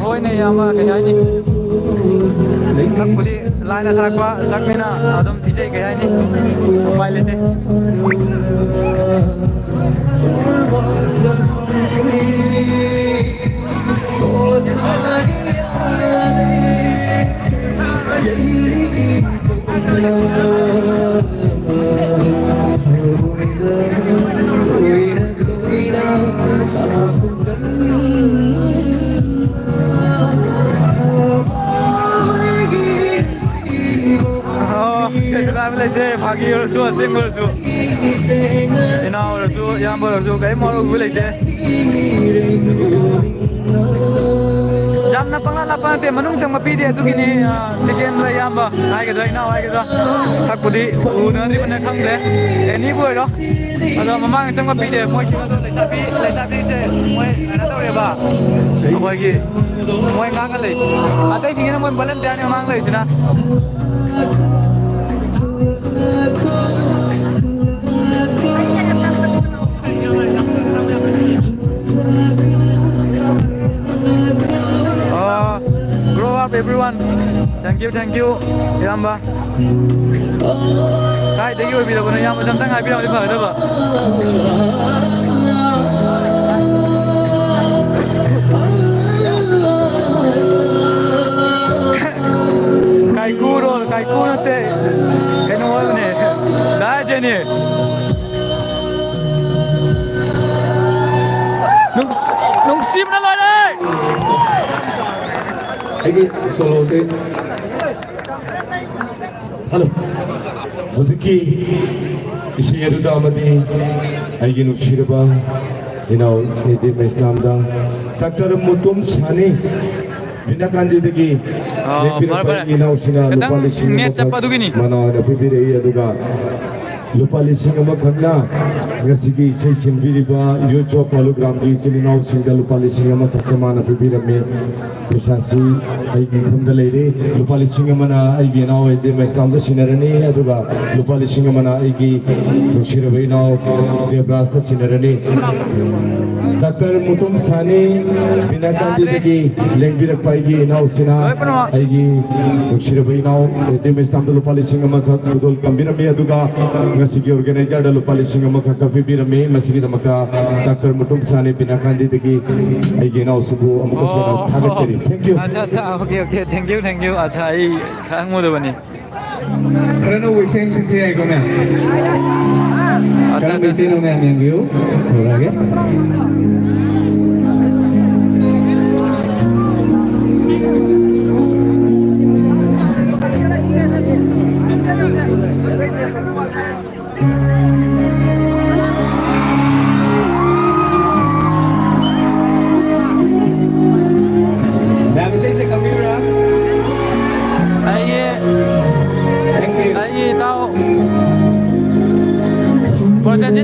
ꯍꯣꯏꯅꯦ, ꯏꯌꯥꯝꯕ, ꯀꯩ ꯍꯥꯏꯅꯤ? ꯁꯛꯄꯨꯗꯤ ꯂꯥꯏꯅ ꯁꯥꯔꯛꯄ ꯁꯛꯅꯤꯅ ꯑꯗꯨꯝ ꯊꯤꯖꯩ, ꯀꯩ ꯍꯥꯏꯅꯤ? ꯎꯄꯥꯏ ꯂꯩꯇꯦ꯫ ꯑꯣ, ꯀꯩꯁꯨ ꯀꯥꯏꯕ ꯂꯩꯇꯦ꯫ ꯐꯥꯒꯤ ꯑꯣꯏꯔꯁꯨ, ꯑꯁꯦꯡꯕ ꯑꯣꯏꯔꯁꯨ, ꯏꯅꯥꯎ ꯑꯣꯏꯔꯁꯨ, ꯏꯌꯥꯝꯕ ꯑꯣꯏꯔꯁꯨ, ꯀꯔꯤꯝ ꯋꯥꯔꯧꯕꯤꯕ ꯂꯩꯇꯦ꯫ ꯅ ꯄꯪꯂꯥ ꯂꯥꯞꯄ ꯅꯠꯇꯦ, ꯃꯅꯨꯡ ꯆꯪꯕ ꯄꯤꯗꯦ꯫ ꯑꯗꯨꯒꯤꯅꯤ, ꯑ, ꯇꯤꯀꯦꯟꯗ꯭ꯔ ꯏꯌꯥꯝꯕ ꯍꯥꯏꯒꯗ꯭ꯔꯥ, ꯏꯅꯥꯎ ꯍꯥꯏꯒꯗ꯭ꯔꯥ, ꯁꯛꯄꯨꯗꯤ ꯎꯅꯗ꯭ꯔꯤꯕꯅ ꯈꯪꯗ꯭ꯔꯦ꯫ ꯑꯦꯅꯤꯕꯨ ꯑꯣꯏꯔꯣ, ꯑꯗꯣ ꯃꯃꯥꯡꯗ ꯆꯪꯕ ꯄꯤꯗꯦ꯫ ꯃꯣꯏꯁꯤꯡ ꯑꯗꯣ ꯂꯩꯁꯥꯕꯤ, ꯂꯩꯁꯥꯕꯤꯁꯦ ꯃꯣꯏ ꯀꯩꯅꯣ ꯇꯧꯔꯦꯕ, ꯑꯩꯈꯣꯏꯒꯤ ꯃꯣꯏ ꯉꯥꯡꯉ ꯂꯩ꯫ ꯑꯇꯩꯁꯤꯡꯁꯤꯅ ꯃꯣꯏ ꯚꯣꯂꯟꯇꯤꯌꯥꯔꯅꯤ ꯃꯃꯥꯡ ꯂꯩꯔꯤꯁꯤꯅ꯫ ꯑꯥ, grow up everyone. Thank you, thank you, ꯏꯌꯥꯝꯕ꯫ ꯀꯥꯏꯗꯒꯤ ꯑꯣꯏꯕꯤꯔꯕꯅꯣ, ꯏꯌꯥꯝꯕꯁꯦ ꯑꯝꯇꯪ ꯍꯥꯏꯕꯤꯔꯝꯃꯗꯤ ꯐꯒꯗꯕ꯫ ꯀꯥꯏꯀꯨꯔꯣ, ꯀꯥꯏꯀꯨ ꯅꯠꯇꯦ, ꯀꯩꯅꯣ ꯑꯣꯏꯕꯅꯦ, ꯗꯥ ꯖꯦꯅꯤ꯫ ꯅꯨꯡꯁꯤ-, ꯅꯨꯡꯁꯤꯕꯅ ꯂꯣꯏꯔꯦ꯫ ꯑꯩꯒꯤ ꯁꯣꯂꯣꯁꯦ, ꯍꯜꯂꯣ, ꯍꯧꯖꯤꯛꯀꯤ ꯏꯁꯩ ꯑꯗꯨꯗ ꯑꯃꯗꯤ ꯑꯩꯒꯤ ꯅꯨꯡꯁꯤꯔꯕ ꯏꯅꯥꯎ ꯑꯦ ꯖꯦ ꯃꯩꯁꯅꯥꯝꯗ ꯗꯥꯛꯇꯔ ꯃꯨꯇꯨꯝ ꯁꯥꯅꯤ ꯕꯤꯅꯥꯀꯥꯟꯗꯤꯗꯒꯤ ꯑꯣ, ꯂꯦꯡꯕꯤꯔꯛꯄ ꯐꯔꯦ, ꯐꯔꯦ꯫ ꯑꯩꯒꯤ ꯏꯅꯥꯎꯁꯤꯅ ꯈꯤꯇꯪ ꯂꯨꯄꯥ ꯂꯤꯁꯤꯡ net ꯑꯃꯈꯛ ꯆꯠꯄꯗꯨꯒꯤꯅꯤ꯫ ꯃꯅꯥ ꯑꯣꯏꯅ ꯄꯤꯕꯤꯔꯛꯏ꯫ ꯑꯗꯨꯒ ꯂꯨꯄꯥ ꯂꯤꯁꯤꯡ ꯑꯃꯈꯛꯅ ꯉꯁꯤꯒꯤ ꯏꯁꯩ ꯁꯤꯟꯕꯤꯔꯤꯕ ꯌꯨꯠ ꯆꯣꯛ ꯃꯂꯨꯒ꯭ꯔꯥꯝꯒꯤ ꯏꯆꯤꯜ ꯏꯅꯥꯎꯁꯤꯡꯗ ꯂꯨꯄꯥ ꯂꯤꯁꯤꯡ ꯑꯃꯈꯛꯇ ꯃꯥꯅ ꯄꯤꯕꯤꯔꯝꯃꯤ꯫ ꯄꯩꯁꯥꯁꯤ ꯑꯩꯒꯤ ꯃꯐꯝꯗ ꯂꯩꯔꯦ꯫ ꯂꯨꯄꯥ ꯂꯤꯁꯤꯡ ꯑꯃꯅ ꯑꯩꯒꯤ ꯏꯅꯥꯎ ꯑꯦ ꯖꯦ ꯃꯩꯁꯅꯥꯝꯗ ꯁꯤꯟꯅꯔꯅꯤ, ꯑꯗꯨꯒ ꯂꯨꯄꯥ ꯂꯤꯁꯤꯡ ꯑꯃꯅ ꯑꯩꯒꯤ ꯅꯨꯡꯁꯤꯔꯕ ꯏꯅꯥꯎ ꯗꯦꯕ꯭ꯔꯥꯖꯇ ꯁꯤꯟꯅꯔꯅꯤ꯫ ꯗꯥꯛꯇꯔ ꯃꯨꯇꯨꯝ ꯁꯥꯅꯤ ꯕꯤꯅꯥꯀꯥꯟꯗꯤꯗꯒꯤ ꯂꯦꯡꯕꯤꯔꯛꯄ ꯑꯩꯒꯤ ꯏꯅꯥꯎꯁꯤꯅ ꯑꯩꯒꯤ ꯅꯨꯡꯁꯤꯔꯕ ꯏꯅꯥꯎ ꯑꯦ ꯖꯦ ꯃꯩꯁꯅꯥꯝꯗ ꯂꯨꯄꯥ ꯂꯤꯁꯤꯡ ꯑꯃꯈꯛ ꯈꯨꯗꯣꯜ ꯇꯝꯕꯤꯔꯝꯃꯤ, ꯑꯗꯨꯒ ꯉꯁꯤꯒꯤ organizerꯗ ꯂꯨꯄꯥ ꯂꯤꯁꯤꯡ ꯑꯃꯈꯛꯀ ꯄꯤꯕꯤꯔꯝꯃꯤ꯫ ꯃꯁꯤꯒꯤꯗꯃꯛꯇ ꯗꯥꯛꯇꯔ ꯃꯨꯇꯨꯝ ꯁꯥꯅꯤ ꯕꯤꯅꯥꯀꯥꯟꯗꯤꯗꯒꯤ ꯑꯩꯒꯤ ꯏꯅꯥꯎꯁꯤꯕꯨ ꯑꯃꯨꯛꯀꯁꯨ ꯍꯦꯟꯅ ꯑꯣ, ꯊꯥꯒꯠꯆꯔꯤ꯫ Thank you꯫ ꯑꯠꯆꯥ, ꯑꯠꯆꯥ, okay, okay, thank you, thank you꯫ ꯑꯠꯆꯥ, ꯑꯩ ꯈꯪꯉꯨꯗꯕꯅꯤ꯫ ꯈꯔ ꯅꯧꯕ ꯏꯁꯩ ꯑꯃ ꯁꯛꯄ ꯌꯥꯏꯀꯣ, ꯃꯌꯥꯝ? ꯑꯠꯆꯥ, ꯀꯔꯝꯕ ꯑꯠꯆꯥ꯫ ꯏꯁꯩꯅꯣ, ꯃꯌꯥꯝ ꯌꯦꯡꯕꯤꯌꯨ꯫ ꯍꯧꯔꯛꯑꯒꯦ꯫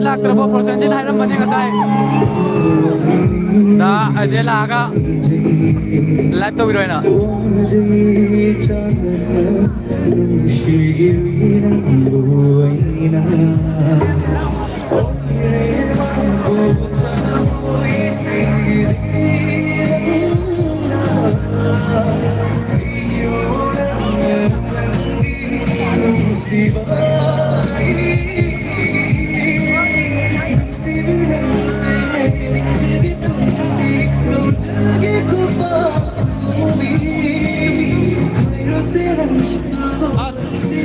ꯂꯥꯛꯇ꯭ꯔꯕ ꯄ꯭ꯔꯣꯁꯦꯟꯁꯤꯅ ꯍꯥꯏꯔꯝꯕꯅꯦ ꯉꯁꯥꯏ꯫ ꯗꯥ ꯑꯖꯦ ꯂꯥꯛꯑꯒ ꯂꯥꯏꯚ ꯇꯧꯕꯤꯔꯣ ꯍꯥꯏꯅ꯫ ꯑꯁ,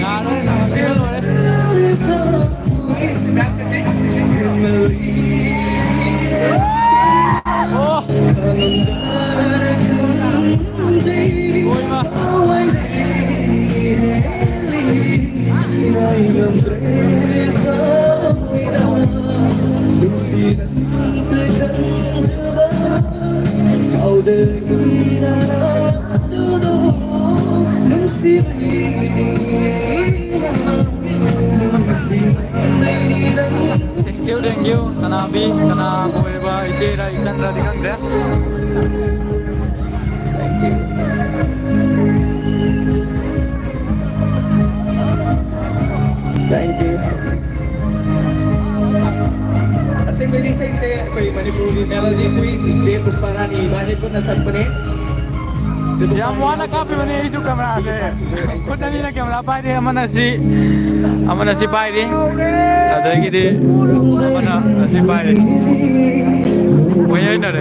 ꯌꯥꯔꯣꯏ, ꯂꯣꯏꯔꯦ꯫ ꯑꯣ꯫ ꯂꯣꯏꯃ꯫ Thank you, thank you. ꯀꯅꯥ ꯃꯤ, ꯀꯅꯥ ꯑꯣꯏꯕ ꯏꯆꯦꯔ ꯏꯆꯟꯔꯗꯤ ꯈꯪꯗ꯭ꯔꯦ꯫ Thank you. ꯑꯁꯦꯡꯕꯗꯤ ꯏꯁꯩꯁꯦ ꯑꯩꯈꯣꯏ ꯃꯅꯤꯄꯨꯔꯒꯤ ꯃꯦꯂꯣꯗꯤ ꯀ꯭ꯋꯤꯟ ꯖꯦ ꯄꯨꯁꯄꯥꯔꯥꯅꯤ ꯏꯕꯥꯅꯤ ꯄꯨꯟꯅ ꯁꯛꯄꯅꯦ꯫ ꯌꯥꯝ ꯋꯥꯅ ꯀꯥꯞꯄꯤꯕꯅꯦ ꯑꯩꯁꯨ ꯀꯦꯃꯦꯔꯥꯁꯦ꯫ ꯈꯨꯠ ꯑꯅꯤꯅ ꯀꯦꯃꯦꯔꯥ ꯄꯥꯏꯔꯤ, ꯑꯃꯅ ꯁꯤ, ꯑꯃꯅ ꯁꯤ ꯄꯥꯏꯔꯤ, ꯑꯗꯒꯤꯗꯤ ꯑꯃꯅ ꯑꯁꯤ ꯄꯥꯏꯔꯤ꯫ ꯃꯣꯏ ꯍꯥꯏꯅꯔꯦ꯫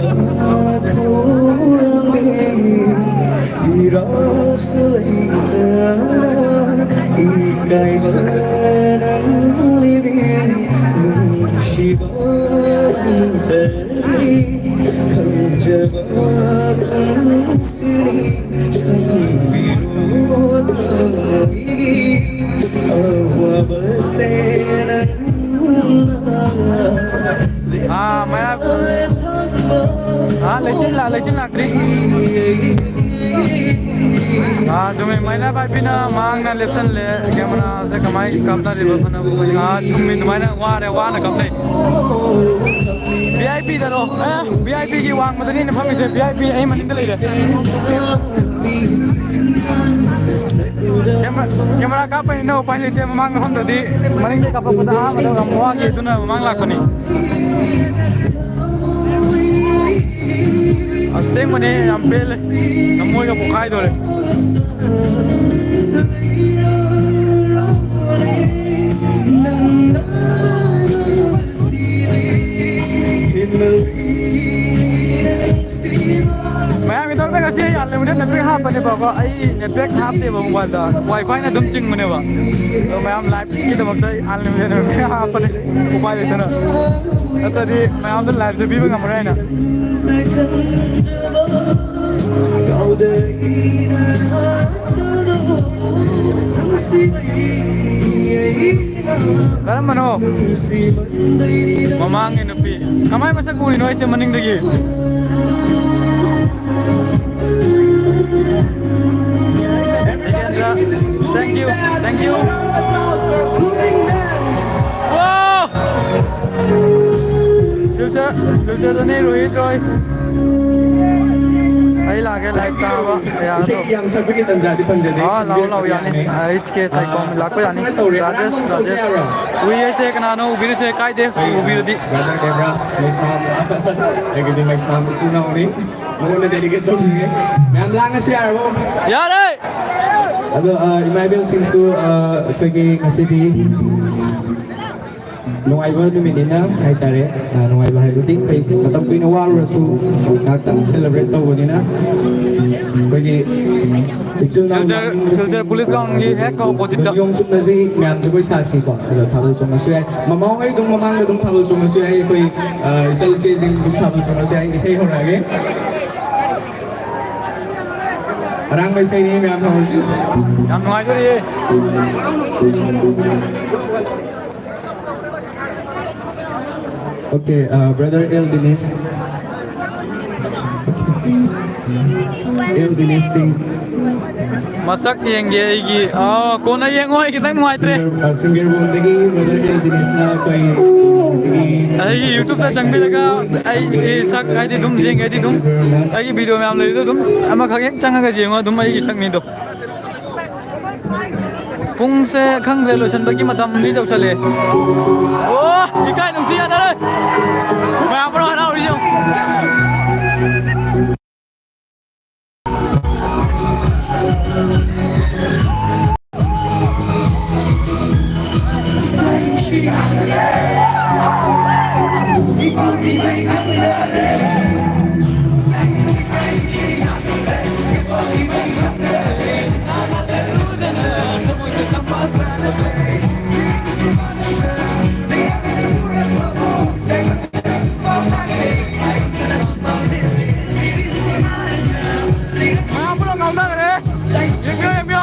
ꯑꯥ, ꯃꯌꯥꯝ꯫ ꯑꯥ, ꯂꯩꯆꯤꯜ ꯂꯥ-, ꯂꯩꯆꯤꯜ ꯂꯥꯛꯇ꯭ꯔꯤ꯫ ꯑꯥ, ꯆꯨꯝꯃꯤ꯫ ꯃꯥꯏꯅ ꯄꯥꯏꯕꯤꯅ ꯃꯥꯡꯅ ꯂꯦꯞꯁꯜꯂꯦ꯫ ꯀꯦꯃꯦꯔꯥꯁꯦ ꯀꯃꯥꯏꯅ ꯀꯥꯞꯅꯔꯤꯕ ꯐꯅꯕ? ꯑꯥ, ꯆꯨꯝꯃꯤ꯫ ꯑꯗꯨꯃꯥꯏꯅ ꯋꯥꯔꯦ, ꯋꯥꯅ ꯀꯥꯞꯅꯩ꯫ ꯚꯤ ꯑꯥꯏ ꯄꯤꯗꯔꯣ? ꯑꯦ, ꯚꯤ ꯑꯥꯏ ꯄꯤꯒꯤ ꯋꯥꯡꯃꯗꯅꯤꯅꯦ ꯐꯝꯃꯤꯁꯦ꯫ ꯚꯤ ꯑꯥꯏ ꯄꯤ ꯑꯩ ꯃꯅꯤꯡꯗ ꯂꯩꯔꯦ꯫ ꯀꯦꯃꯦꯔꯥ, ꯀꯦꯃꯦꯔꯥ ꯀꯥꯞꯄꯅꯤꯅ ꯎꯄꯥꯏ ꯂꯩꯇꯦ꯫ ꯃꯃꯥꯡꯗ ꯐꯝꯗ꯭ꯔꯗꯤ ꯃꯅꯤꯡꯗ ꯀꯥꯞꯄꯛꯄꯗ ꯑꯍꯥꯟꯕꯗ ꯌꯥꯝ ꯋꯥꯈꯤ꯫ ꯑꯗꯨꯅ ꯃꯃꯥꯡ ꯂꯥꯛꯄꯅꯤ꯫ ꯑꯁꯦꯡꯕꯅꯦ, ꯌꯥꯝ ꯄꯦꯜꯂꯦ꯫ ꯊꯃꯣꯏꯒ ꯄꯣꯛꯈꯥꯏꯗꯣꯔꯦ꯫ ꯃꯌꯥꯝꯒꯤꯗꯃꯛꯇ ꯉꯁꯤ ꯑꯩ unlimited netpack ꯍꯥꯞꯄꯅꯦꯕꯀꯣ꯫ ꯑꯩ netpack ꯍꯥꯞꯇꯦꯕ mobileꯗ, WiFiꯅ ꯑꯗꯨꯝ ꯆꯤꯡꯕꯅꯦꯕ꯫ ꯑꯗꯣ ꯃꯌꯥꯝ liveꯀꯤꯗꯃꯛꯇ ꯑꯩ unlimited netpack ꯍꯥꯞꯄꯅꯦ, ꯎꯄꯥꯏ ꯂꯩꯇꯅ꯫ ꯅꯠꯇ꯭ꯔꯗꯤ ꯃꯌꯥꯝꯗ liveꯁꯦ ꯄꯤꯕ ꯉꯝꯃꯔꯣꯏ ꯍꯥꯏꯅ꯫ ꯀꯔꯝꯕꯅꯣ? ꯃꯃꯥꯡꯒꯤ ꯅꯨꯄꯤ꯫ ꯀꯃꯥꯏ ꯃꯁꯛ ꯎꯔꯤꯅꯣ ꯑꯩꯁꯦ ꯃꯅꯤꯡꯗꯒꯤ? Thank you, thank you. Wow! Silchar, Silchardꯅꯤ Rohit ꯔꯣꯏ꯫ ꯑꯩ ꯂꯥꯛꯀꯦ, live ꯇꯥꯕ꯫ ꯌꯥꯔꯗ꯭ꯔꯣ? ꯏꯁꯩ ꯌꯥꯝ ꯁꯛꯄꯒꯤ ꯇꯟꯖꯥꯗꯤ ꯐꯪꯖꯗꯦ꯫ ꯑꯥ, ꯂꯥꯛꯑꯣ, ꯂꯥꯛꯑꯣ, ꯌꯥꯅꯤ꯫ ꯑꯥ, ꯑꯩꯆ ꯀꯦ ꯁꯥꯏꯀꯣꯝ ꯑꯥ, ꯂꯥꯛꯄ ꯌꯥꯅꯤ꯫ ꯀꯩꯅꯣ ꯇꯧꯔꯦ, ꯑꯉꯥꯡ ꯔꯥꯖꯦꯁ, ꯄꯣꯠꯁꯦ ꯔꯥꯖꯦꯁ꯫ ꯌꯥꯕ꯭ꯔꯣ? ꯎꯏ ꯍꯥꯏꯁꯦ ꯀꯅꯥꯅꯣ? ꯎꯕꯤꯔꯤꯁꯦ ꯀꯥꯏꯗꯦ꯫ ꯑꯩ, ꯎꯕꯤꯔꯗꯤ꯫ Brother ꯗꯦꯕ꯭ꯔꯥꯖ, ꯃꯩꯁꯅꯥꯝ꯫ ꯑꯩꯒꯤꯗꯤ ꯃꯩꯁꯅꯥꯝ ꯏꯆꯤꯜ ꯏꯅꯥꯎꯅꯤ꯫ ꯃꯉꯣꯟꯗ dedicate ꯇꯧꯖꯒꯦ꯫ ꯃꯌꯥꯝ ꯂꯥꯡꯉꯁꯤ ꯌꯥꯔꯕꯣ? ꯌꯥꯔꯦ! ꯑꯗꯣ, ꯑ, ꯏꯃꯥ ꯏꯕꯦꯜꯁꯤꯡꯁꯨ, ꯑ, ꯑꯩꯈꯣꯏꯒꯤ ꯉꯁꯤꯗꯤ ꯅꯨꯡꯉꯥꯏꯕ ꯅꯨꯃꯤꯠꯅꯤꯅ ꯍꯥꯏꯇꯥꯔꯦ꯫ ꯑ, ꯅꯨꯡꯉꯥꯏꯕ ꯍꯥꯏꯕꯗꯤ ꯑꯩꯈꯣꯏ ꯃꯇꯝ ꯀꯨꯏꯅ ꯋꯥꯔꯨꯔꯁꯨ ꯉꯥꯏꯍꯥꯛꯇꯪ celebrate ꯇꯧꯕꯅꯤꯅ ꯑꯩꯈꯣꯏꯒꯤ ꯏꯆꯤꯜ ꯏꯅꯥꯎ ꯁꯤꯜꯆꯔ, ꯂꯥꯡꯅꯤꯡꯕꯁꯤꯡ ꯁꯤꯜꯆꯔ ꯄꯨꯂꯤꯁ ꯒ꯭ꯔꯥꯎꯟꯒꯤ ꯍꯦꯛ oppositeꯇ꯫ ꯅꯤꯌꯣꯝ ꯆꯨꯝꯅꯗꯤ ꯃꯌꯥꯝ ꯖꯒꯣꯏ ꯁꯥꯁꯤꯀꯣ꯫ ꯑꯗꯣ ꯊꯥꯕꯜ ꯆꯣꯡꯕꯁꯨ ꯌꯥꯏ꯫ ꯃꯃꯥ ꯍꯣꯏ ꯑꯗꯨꯝ ꯃꯃꯥꯡꯗ ꯑꯗꯨꯝ ꯊꯥꯕꯜ ꯆꯣꯡꯕꯁꯨ ꯌꯥꯏ꯫ ꯑꯩꯈꯣꯏ, ꯑ, ꯏꯆꯜ ꯏꯆꯦꯁꯤꯡ ꯑꯗꯨꯝ ꯊꯥꯕꯜ ꯆꯣꯡꯕꯁꯨ ꯌꯥꯏ꯫ ꯏꯁꯩ ꯍꯧꯔꯛꯑꯒꯦ꯫ ꯑꯔꯥꯡꯕ ꯏꯁꯩꯅꯤ, ꯃꯌꯥꯝ ꯍꯧꯔꯁꯤ꯫ ꯌꯥꯝ ꯅꯨꯡꯉꯥꯏꯗꯣꯔꯤꯌꯦ꯫ Okay, uh, brother L Dinesh. L Dinesh Singh. ꯃꯁꯛ ꯌꯦꯡꯒꯦ ꯑꯩꯒꯤ꯫ ꯑꯥ, ꯀꯣꯟꯅ ꯌꯦꯡꯉꯣ, ꯑꯩ ꯈꯤꯇꯪ ꯅꯨꯡꯉꯥꯏꯇ꯭ꯔꯦ꯫ ꯁꯤꯡꯒꯔ, ꯑ, ꯁꯤꯡꯒꯔꯕꯣꯟꯗꯒꯤ ꯃꯗꯔ ꯑꯦꯜ ꯗꯤꯅꯦꯁꯅ ꯑꯩꯈꯣꯏ ꯁꯤꯒꯤ ꯑꯩꯒꯤ YouTube-ꯇ ꯆꯪꯕꯤꯔꯒ ꯑꯩꯒꯤ ꯁꯛ ꯍꯥꯏꯗꯤ ꯑꯗꯨꯝ ꯌꯦꯡꯒꯦ ꯍꯥꯏꯗꯤ ꯑꯗꯨꯝ ꯑꯩꯒꯤ video ꯃꯌꯥꯝ ꯂꯩꯕꯗꯣ ꯑꯗꯨꯝ ꯑꯃꯈꯛ ꯍꯦꯛ ꯆꯪꯉꯒ ꯌꯦꯡꯉꯣ ꯑꯗꯨꯝ ꯑꯩꯒꯤ ꯁꯛ ꯃꯤꯗꯣ꯫ ꯄꯨꯡꯁꯦ ꯈꯪꯗ꯭ꯔꯦ, ꯂꯣꯏꯁꯤꯟꯕꯒꯤ ꯃꯇꯝꯗꯤ ꯌꯧꯁꯜꯂꯛꯑꯦ꯫ ꯑꯣ, ꯏꯀꯥꯏ ꯅꯨꯡꯁꯤ ꯌꯥꯅꯔꯣꯏ꯫ ꯃꯌꯥꯝ ꯄꯨꯔꯥ ꯍꯔꯥꯎꯔꯤ ꯌꯦꯡꯉꯨ꯫ ꯃꯌꯥꯝ ꯄꯨꯂꯞ ꯉꯥꯎꯅꯈ꯭ꯔꯦ꯫ ꯌꯦꯡꯕꯤꯌꯨ, ꯌꯦꯡꯕꯤꯌꯨ꯫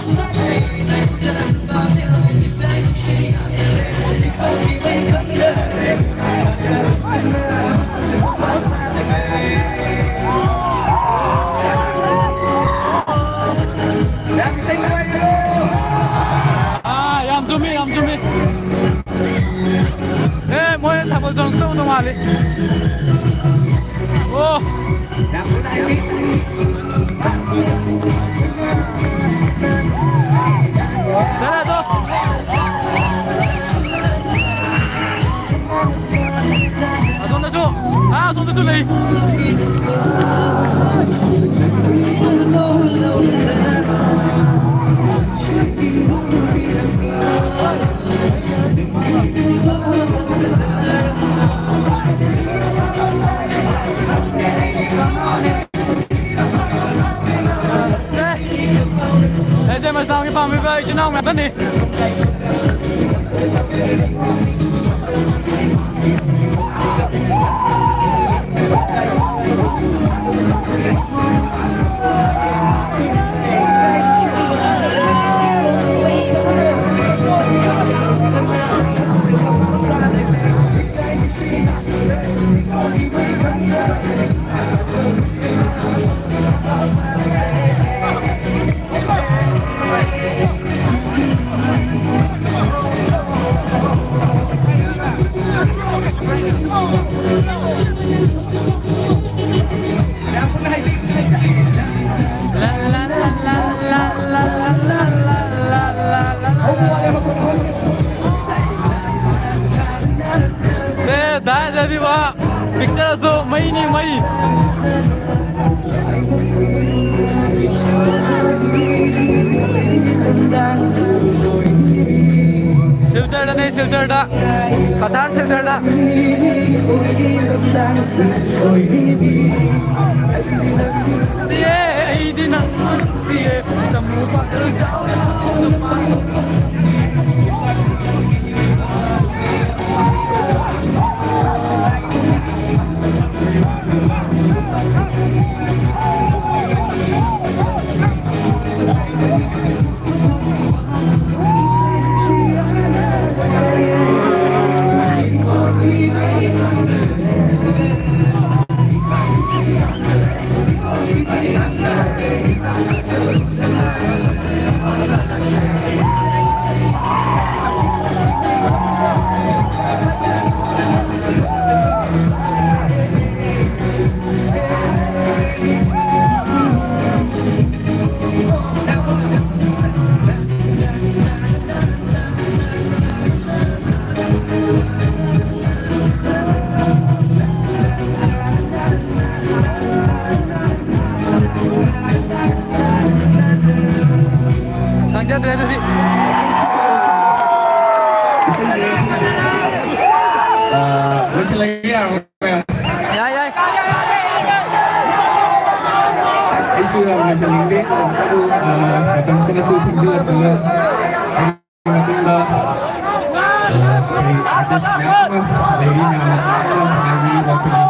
ꯑꯥ, ꯌꯥꯝ ꯆꯨꯝꯃꯤ, ꯌꯥꯝ ꯆꯨꯝꯃꯤ꯫ ꯑꯦ, ꯃꯣꯏ ꯊꯥꯕꯜ ꯆꯣꯡ ꯇꯧꯗꯧ ꯃꯥꯜꯂꯤ꯫ ꯑꯣ꯫ ꯆꯠꯂꯦ ꯑꯗꯣ꯫ ꯑꯁꯣꯝꯗꯁꯨ, ꯑꯥ, ꯑꯁꯣꯝꯗꯁꯨ ꯂꯩ꯫ ꯑꯦ, ꯃꯩꯇꯩ ꯃꯆꯥ ꯑꯃꯒꯤ ꯄꯥꯝꯃꯤꯕ ꯏꯆꯤꯟ ꯏꯅꯥꯎ ꯉꯥꯛꯇꯅꯤ꯫ ꯃꯩ꯫ ꯁꯤꯜꯆꯔꯗꯅꯦ, ꯁꯤꯜꯆꯔꯗ꯫ ꯀꯁꯥꯔ ꯁꯤꯜꯆꯔꯗ꯫ ꯅꯨꯡꯁꯤꯌꯦ, ꯑꯩꯗꯤ ꯅꯪ ꯅꯨꯡꯁꯤꯌꯦ꯫ ꯁꯃꯨ ꯄꯥꯒꯜ ꯆꯥꯎꯔꯁꯨ ꯅꯨꯄꯥ ꯈꯪꯖꯗ꯭ꯔꯦ ꯑꯗꯨꯗꯤ꯫ ꯏꯁꯩꯁꯦ, ꯑ, ꯂꯣꯏꯁꯤꯜꯂꯒꯦ, ꯌꯥꯔꯕꯣ? ꯌꯥꯏ, ꯌꯥꯏ꯫ ꯑꯩꯁꯨ ꯌꯥꯝ ꯂꯣꯏꯁꯤꯟꯅꯤꯡꯗꯦ꯫ ꯑ, ꯃꯇꯝꯁꯤꯅꯁꯨ ꯊꯦꯡꯖꯤꯜꯂꯛꯄꯅ꯫ ꯃꯇꯨꯡꯗ, ꯑ, ꯑꯩꯈꯣꯏ artist ꯃꯌꯥꯝ ꯑꯃ ꯂꯩꯔꯤ, ꯃꯌꯥꯝꯅ ꯄꯥꯝꯅ ꯉꯥꯏꯕꯤꯔꯤꯕ ꯑꯩꯈꯣꯏꯒꯤ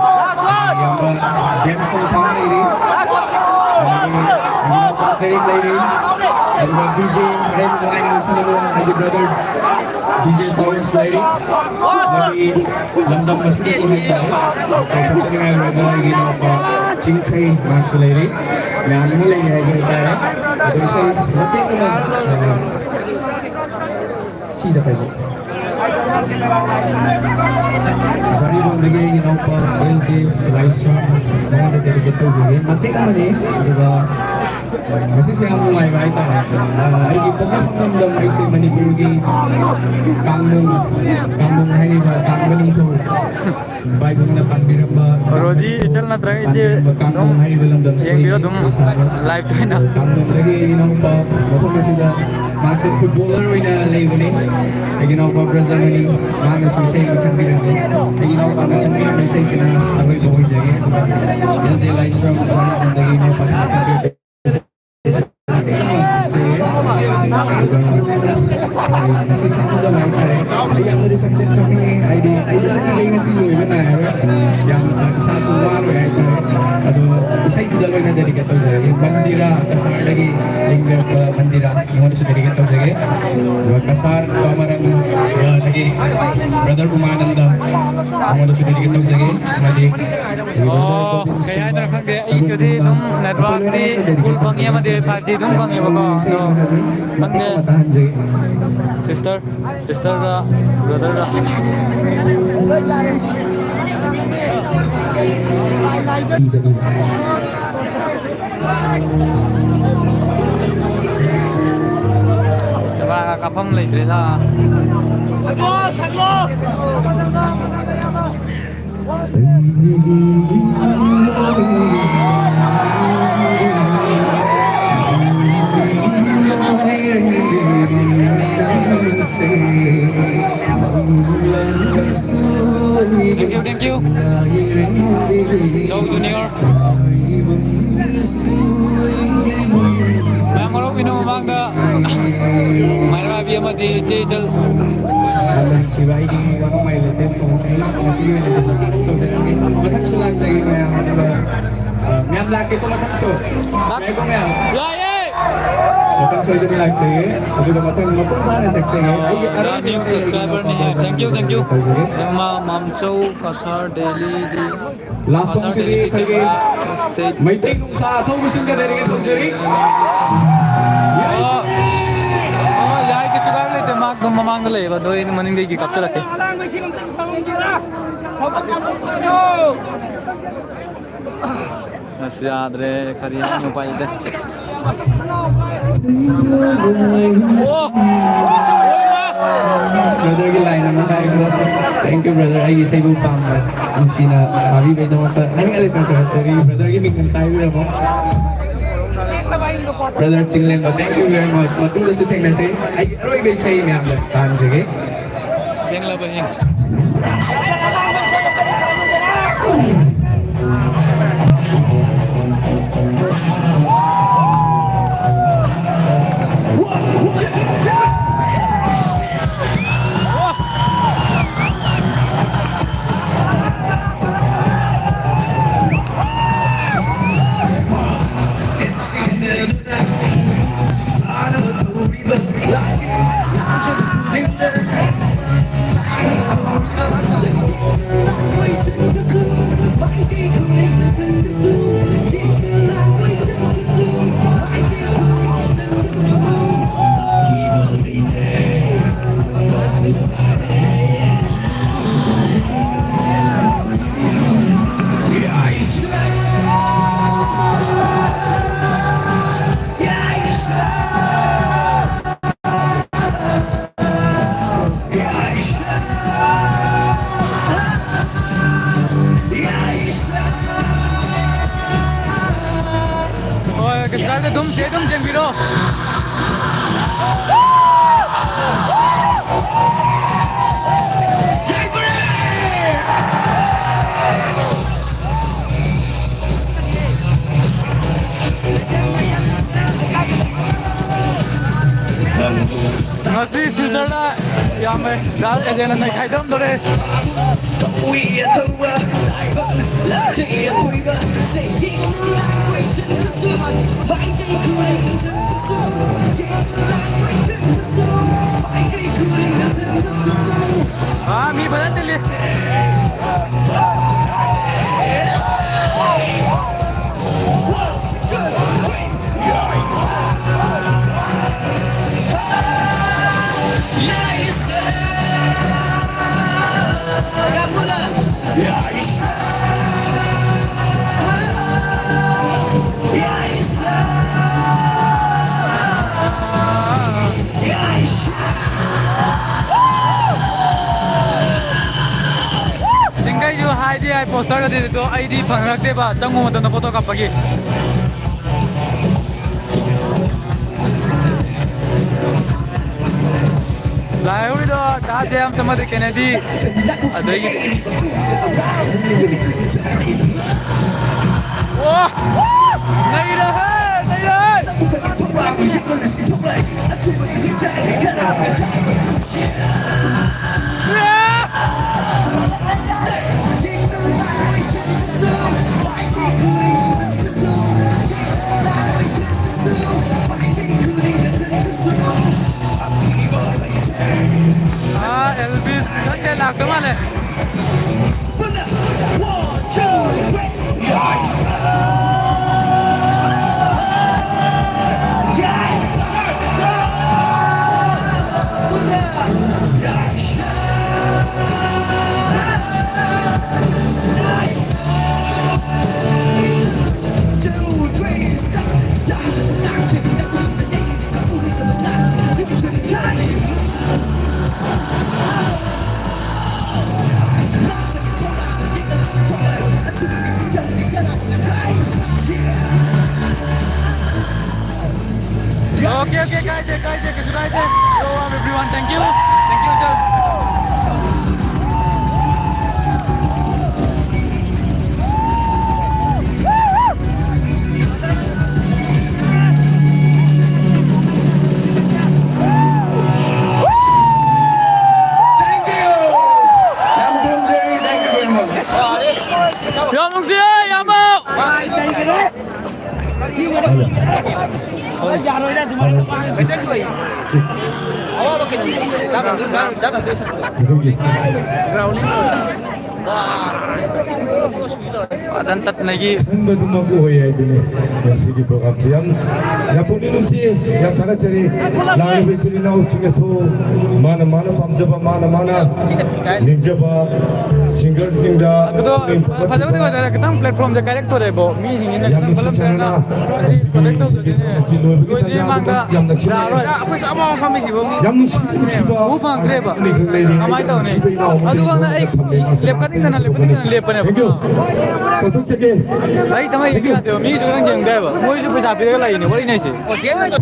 ꯏꯌꯥꯝꯕ ꯖꯦꯝꯁ ꯆꯣꯡꯊꯥꯝ ꯂꯩꯔꯤ, ꯑꯗꯒꯤ ꯏꯅꯥꯎꯄꯥ ꯗꯦꯔꯤꯛ ꯂꯩꯔꯤ, ꯑꯗꯨꯒ DJ ꯍꯣꯔꯦꯟ ꯅꯨꯡꯉꯥꯏꯅ ꯂꯣꯏꯁꯤꯟꯅꯕ ꯑꯩꯒꯤ brother DJ ꯇꯣꯃꯁ ꯂꯩꯔꯤ, ꯑꯃꯗꯤ ꯂꯝꯗꯝ ꯑꯁꯤꯗꯒꯤ ꯍꯥꯏꯇꯥꯔꯦ, ꯆꯥꯎꯊꯣꯛꯆꯅꯤꯡꯉꯥꯏ ꯑꯣꯏꯕ ꯑꯩꯒꯤ ꯏꯅꯥꯎꯄꯥ ꯆꯤꯡꯈꯩ ꯃꯍꯥꯛꯁꯨ ꯂꯩꯔꯤ, ꯃꯌꯥꯝ ꯑꯃ ꯂꯩꯔꯤ ꯍꯥꯏꯖꯕ ꯇꯥꯔꯦ꯫ ꯑꯗꯣ ꯏꯁꯩ ꯃꯇꯦꯛ ꯑꯃ, ꯑ, ꯁꯤꯗ ꯄꯥꯏꯕꯤꯌꯨ꯫ ꯖꯥꯔꯤꯕꯥꯝꯗꯒꯤ ꯑꯩꯒꯤ ꯏꯅꯥꯎꯄꯥ ꯑꯦꯜ ꯖꯦ ꯂꯥꯏꯁ꯭ꯔꯝ, ꯃꯉꯣꯟꯗ dedicate ꯇꯧꯖꯒꯦ꯫ ꯃꯇꯦꯛ ꯑꯃꯅꯤ, ꯑꯗꯨꯒ ꯉꯁꯤꯁꯦ ꯌꯥꯝ ꯅꯨꯡꯉꯥꯏꯕ ꯍꯥꯏꯇꯥꯔꯦ꯫ ꯑ, ꯑꯩꯒꯤ ꯄꯣꯛꯅꯐꯝ ꯂꯝꯗꯝ ꯑꯩꯁꯦ ꯃꯅꯤꯄꯨꯔꯒꯤ ꯀꯥꯡꯅꯨꯡ, ꯀꯥꯡꯅꯨꯡ ꯍꯥꯏꯔꯤꯕ ꯀꯥꯡꯕ ꯅꯤꯡꯊꯧ ꯏꯄꯥ ꯏꯕꯨꯡꯅ ꯄꯥꯟꯕꯤꯔꯝꯕ, ꯔꯣꯖꯤ ꯏꯆꯜ ꯅꯠꯇ꯭ꯔꯒ ꯏꯆꯦ ꯄꯥꯟꯕꯤꯔꯝꯕ ꯀꯥꯡꯅꯨꯡ ꯑꯗꯨꯝ ꯍꯥꯏꯔꯤꯕ ꯂꯝꯗꯝꯁꯦ ꯌꯦꯡꯕꯤꯔꯣ ꯑꯗꯨꯝ ꯂꯥꯏꯐꯇ ꯑꯣꯏꯅ꯫ ꯀꯥꯡꯅꯨꯡꯗꯒꯤ ꯏꯅꯥꯎꯄꯥ ꯃꯐꯝ ꯑꯁꯤꯗ ꯃꯍꯥꯛꯁꯦ ꯐꯨꯠꯕꯣꯂꯔ ꯑꯣꯏꯅ ꯂꯩꯕꯅꯤ꯫ ꯑꯩꯒꯤ ꯏꯅꯥꯎꯄꯥ ꯕ꯭ꯔꯖꯃꯅꯤ, ꯃꯥꯅꯁꯨ ꯏꯁꯩ ꯑꯃ ꯈꯟꯕꯤꯔꯝꯃꯤ꯫ ꯑꯩꯒꯤ ꯏꯅꯥꯎꯄꯥꯅ ꯈꯟꯕꯤꯔꯝꯕ ꯏꯁꯩꯁꯤꯅ ꯑꯔꯣꯏꯕ ꯑꯣꯏꯖꯒꯦ꯫ ꯑꯗꯨꯒ ꯑꯦꯜ ꯖꯦ ꯂꯥꯏꯁ꯭ꯔꯝ ꯖꯥꯅꯥꯒꯣꯟꯗꯒꯤ ꯏꯅꯥꯎꯄꯥꯁꯤꯅ ꯈꯟꯕꯤꯔꯝꯕ ꯏꯁꯩꯁꯤꯅ ꯑꯩ ꯌꯥꯝꯅ ꯁꯛꯆꯩꯌꯦ꯫ ꯑꯗꯨꯒ ꯉꯁꯤ ꯁꯛꯀꯗꯕ ꯍꯥꯏꯇꯥꯔꯦ꯫ ꯑꯩ ꯌꯥꯝꯅꯗꯤ ꯁꯛꯆꯦ-, ꯁꯛꯅꯤꯡꯉꯦ꯫ ꯍꯥꯏꯗꯤ ꯑꯩꯗꯤ ꯁꯛꯅꯤꯡꯉꯦ, ꯉꯁꯤ ꯂꯣꯏꯕ ꯅꯥꯏꯔꯔꯣꯏ꯫ ꯌꯥꯝꯅ ꯏꯁꯥꯁꯨ ꯋꯥꯔꯣꯏ ꯍꯥꯏꯇꯥꯔꯦ꯫ ꯑꯗꯣ ꯏꯁꯩꯁꯤꯗ ꯂꯣꯏꯅ ꯗꯦꯗꯤꯀꯦꯠ ꯇꯧꯖꯔꯒꯦ꯫ ꯃꯟꯗꯤꯔꯥ, ꯀꯁꯥꯔꯗꯒꯤ ꯂꯤꯡꯕꯤꯔꯛꯄ ꯃꯟꯗꯤꯔꯥ, ꯑꯩꯉꯣꯟꯗꯁꯨ ꯗꯦꯗꯤꯀꯦꯠ ꯇꯧꯖꯒꯦ꯫ ꯑꯗꯨꯒ ꯀꯁꯥꯔ ꯀ꯭ꯋꯥꯃꯔꯪ, ꯑ, ꯗꯒꯤ ꯕ꯭ꯔꯗꯔ ꯎꯃꯥꯅꯟꯗ, ꯃꯉꯣꯟꯗꯁꯨ ꯗꯦꯗꯤꯀꯦꯠ ꯇꯧꯖꯒꯦ꯫ ꯑꯃꯗꯤ ꯑꯣ, ꯀꯩ ꯍꯥꯏꯗꯣꯏꯅꯣ ꯈꯪꯗꯦ꯫ ꯑꯩꯒꯤꯁꯤꯗꯤ ꯑꯗꯨꯝ ꯅꯦꯠꯋꯥꯛꯇꯤ ꯐꯨꯜ ꯐꯪꯉꯤ ꯑꯃꯗꯤ ꯐꯥꯏꯚ ꯖꯤ ꯑꯗꯨꯝ ꯐꯪꯉꯦꯕꯀꯣ꯫ ꯑꯗꯣ ꯈꯪꯗꯦ꯫ ꯁꯤꯁꯇꯔ, ꯁꯤꯁꯇꯔꯒ ꯕ꯭ꯔꯗꯔꯒ꯫ ꯀꯦꯃꯦꯔꯥꯒ ꯀꯥꯞꯐꯝ ꯂꯩꯇ꯭ꯔꯦꯗ꯫ Thank you, thank you. Joe Junior. ꯃꯌꯥꯝ ꯃꯔꯨꯞ ꯃꯤꯅ ꯃꯃꯥꯡꯗ ꯃꯩꯔꯥꯕꯤ ꯑꯃꯗꯤ ꯏꯆꯦ ꯏꯆꯜ꯫ ꯌꯥꯝꯅ ꯅꯨꯡꯁꯤꯕ ꯑꯩꯒꯤ ꯋꯥꯅꯣꯡ ꯃꯥꯏ ꯂꯦꯇꯦꯁ ꯁꯣꯡꯁꯦ ꯉꯁꯤꯒꯤ ꯑꯣꯏꯅꯗꯤ ꯃꯇꯦꯛ ꯑꯃ ꯇꯧꯖꯔꯝꯒꯦ꯫ ꯃꯊꯪꯁꯨ ꯂꯥꯛꯆꯒꯦ ꯃꯌꯥꯝ, ꯑꯗꯨꯒ, ꯑ, ꯃꯌꯥꯝ ꯂꯥꯛꯀꯦꯀꯣ ꯃꯊꯪꯁꯨ꯫ ꯂꯥꯛ-, ꯌꯥꯏꯀꯣ ꯃꯌꯥꯝ? ꯌꯥꯏꯌꯦ! ꯃꯊꯪ ꯁꯣꯏꯗꯅ ꯂꯥꯛꯆꯒꯦ꯫ ꯑꯗꯨꯒ ꯃꯊꯪ ꯃꯄꯨꯡ ꯐꯥꯅ ꯆꯠꯆꯒꯦ꯫ ꯑꯩꯒꯤ ꯑ, ꯑꯔꯣꯏꯕ new ꯏꯁꯩ ꯑꯩꯒꯤ subscriber ꯅꯤꯅꯦ꯫ ꯏꯅꯥꯎꯄꯥ Thank you, thank you. ꯇꯧꯖꯒꯦ꯫ ꯏꯃꯥ ꯃꯥꯝꯆꯧ ꯀꯁꯥꯔ ꯗꯦꯜꯂꯤꯗꯤ꯫ ꯂꯥꯁ ꯁꯣꯡꯁꯤꯗꯤ ꯑꯩꯈꯣꯏꯒꯤ ꯃꯩꯇꯩ ꯅꯨꯡꯁꯥ ꯑꯊꯧꯕꯁꯤꯡꯒ ꯗꯦꯗꯤꯀꯦꯠ ꯇꯧꯖꯔꯤ꯫ ꯑꯣ, ꯑꯣ, ꯌꯥꯏ, ꯀꯩꯁꯨ ꯀꯥꯏꯕ ꯂꯩꯇꯦ, ꯃꯥ ꯑꯗꯨꯝ ꯃꯃꯥꯡꯗ ꯂꯩꯌꯦꯕ, ꯑꯗꯣ ꯑꯩꯅ ꯃꯅꯤꯡꯗꯒꯤ ꯀꯥꯞꯆꯔꯛꯀꯦ꯫ ꯑꯁ, ꯌꯥꯗ꯭ꯔꯦ, ꯀꯔꯤ ꯍꯥꯏꯅꯣ, ꯎꯄꯥꯏ ꯂꯩꯇꯦ꯫ ꯑꯣ! ꯕ꯭ꯔꯗꯔꯒꯤ ꯂꯥꯏꯟ ꯑꯃ ꯍꯥꯏꯕꯗꯣ꯫ Thank you, brother. ꯑꯩꯒꯤ ꯏꯁꯩꯕꯨ ꯄꯥꯝꯅ ꯅꯨꯡꯁꯤꯅ ꯇꯥꯕꯤꯕꯩꯗꯃꯛꯇ ꯍꯥꯏꯅꯤꯡꯉꯥꯏ ꯂꯩꯇꯅ ꯊꯥꯒꯠꯆꯔꯤ꯫ ꯕ꯭ꯔꯗꯔꯒꯤ ꯃꯤꯡ ꯑꯃ ꯍꯥꯏꯕꯤꯔꯝꯃꯣ꯫ ꯕ꯭ꯔꯗꯔ ꯆꯤꯡꯂꯦꯟꯕ, thank you very much꯫ ꯃꯇꯨꯡꯗꯁꯨ ꯊꯦꯡꯅꯁꯤ꯫ ꯑꯩꯒꯤ ꯑꯔꯣꯏꯕ ꯏꯁꯩ ꯃꯌꯥꯝꯗ ꯇꯥꯍꯟꯖꯒꯦ꯫ ꯊꯦꯡꯂꯕ ꯍꯤꯡ꯫ ꯍꯣꯏ, ꯀꯩꯁꯨ ꯀꯥꯏꯗꯦ, ꯑꯗꯨꯝ ꯆꯦ ꯑꯗꯨꯝ ꯆꯦꯟꯕꯤꯔꯣ꯫ ꯉꯁꯤ ꯁꯤꯜꯆꯔꯗ ꯌꯥꯝꯃꯦ꯫ ꯗꯥ ꯑꯦꯖꯦꯟꯅ ꯅꯩꯈꯥꯏꯗꯔꯝꯗꯣꯔꯦ꯫ ꯑꯥ, ꯃꯤ ꯐꯖꯅ ꯇꯤꯜꯂꯤ꯫ ꯄꯣꯁꯇꯔꯒꯗꯤꯗꯣ ꯑꯩꯗꯤ ꯐꯪꯉꯛꯇꯦꯕ, ꯆꯪꯉꯨ ꯃꯇꯝꯗ ꯐꯣꯇꯣ ꯀꯥꯞꯄꯒꯤ꯫ ꯂꯥꯏꯍꯧꯔꯤꯗꯣ ꯗꯥ ꯖꯦꯝꯁ ꯑꯃꯗꯤ ꯀꯦꯅꯦꯗꯤ꯫ ꯑꯗꯒꯤ ꯑꯣ! ꯅꯩꯔꯦꯍꯦ! ꯅꯩꯔꯦꯍꯦ! ꯑꯥ, ꯑꯦꯜꯕꯤꯁ ꯈꯪꯗꯦ, ꯂꯥꯛꯇ ꯃꯥꯜꯂꯦ꯫ Okay, okay, ꯀꯥꯏꯗꯦ, ꯀꯥꯏꯗꯦ, ꯀꯩꯁꯨ ꯀꯥꯏꯗꯦ꯫ So, everyone, thank you. Thank you, sir. Thank you. ꯌꯥꯝ ꯅꯨꯡꯁꯤꯌꯦ, ꯏꯌꯥꯝꯕ꯫ ꯑꯩꯈꯣꯏꯒꯤ ꯐꯖꯅ ꯇꯠꯅꯒꯤ꯫ ꯈꯟꯕꯗꯨꯃꯛ ꯑꯣꯏ ꯍꯥꯏꯗꯨꯅꯤ꯫ ꯉꯁꯤꯒꯤ ꯄ꯭ꯔꯣꯒ꯭ꯔꯥꯝꯁꯤ ꯌꯥꯝ, ꯌꯥꯝ ꯄꯨꯛꯅꯤꯡ ꯅꯨꯡꯁꯤ, ꯌꯥꯝ ꯊꯥꯒꯠꯆꯔꯤ꯫ ꯂꯥꯛꯂꯤꯕ ꯏꯆꯤꯜ ꯏꯅꯥꯎꯁꯤꯡꯅꯁꯨ ꯃꯥꯅ ꯃꯥꯅ ꯄꯥꯝꯖꯕ, ꯃꯥꯅ ꯃꯥꯅ ꯅꯤꯡꯖꯕ ꯁꯤꯡꯒꯔꯁꯤꯡꯗ ꯑꯗꯣ ꯄꯨꯛꯅꯤꯡ ꯐꯖꯕꯗꯤ ꯊꯧꯒꯠꯄꯤꯕ ꯑꯣꯏꯗꯣꯏꯔꯦ, ꯈꯤꯇꯪ ꯄ꯭ꯂꯦꯠꯐꯣꯔꯝꯁꯦ ꯀꯥꯏꯔꯛꯇꯣꯔꯦꯕꯣ, ꯃꯤꯁꯤꯡꯁꯤꯅ ꯌꯥꯝ ꯈꯤꯇꯪ ꯅꯨꯡꯁꯤ ꯀꯜꯂꯝꯗ꯭ꯔꯦꯅ꯫ ꯆꯥꯟꯅꯅ ꯍꯥꯏꯗꯤ ꯄ꯭ꯔꯣꯇꯦꯛ ꯉꯁꯤꯒꯤ ꯇꯧꯗꯣꯏꯅꯦ꯫ ꯊꯧꯔꯝ ꯑꯁꯤ ꯂꯣꯏꯕꯒꯤ ꯂꯣꯏꯗ꯭ꯔꯤ ꯇꯥꯟꯖꯥ ꯃꯥꯡꯗ ꯑꯗꯨꯗ ꯌꯥꯝ ꯅꯛꯁꯤꯜꯂꯛꯑꯦ꯫ ꯌꯥꯔꯣꯏ꯫ ꯑꯩꯈꯣꯏꯁꯨ ꯑꯃꯃꯝ ꯐꯝꯃꯤꯁꯤꯕꯣ ꯃꯤ ꯌꯥꯝ ꯅꯨꯡꯁꯤꯕ ꯎꯕ ꯐꯪꯗ꯭ꯔꯦꯕ꯫ ꯑꯃꯅꯤ ꯈꯛ ꯂꯩꯔꯤ꯫ ꯀꯃꯥꯏꯅ ꯇꯧꯅꯤ? ꯅꯨꯡꯁꯤꯕ ꯏꯅꯥꯎ ꯑꯃꯗꯤ ꯑꯗꯨꯒ ꯑꯩ ꯊꯝꯃꯦ ꯉꯁꯤ꯫ ꯂꯦꯞꯈꯠ ꯂꯦꯞꯄꯅꯤꯅ ꯂꯦꯞꯄꯅꯦꯕ꯫ Thank you. ꯀꯧꯊꯣꯛꯆꯒꯦ꯫ ꯑꯩ ꯊꯃꯩ ꯌꯦꯡꯕ ꯌꯥꯗꯦꯕ꯫ ꯃꯤꯁꯨ ꯈꯤꯇꯪ ꯌꯦꯡꯗꯦ ꯍꯥꯏꯕ꯫ ꯃꯣꯏꯁꯨ ꯄꯩꯁꯥ ꯄꯤꯔꯒ ꯂꯥꯛꯏꯅꯦ, ꯋꯥꯔꯤ ꯅꯩꯁꯦ꯫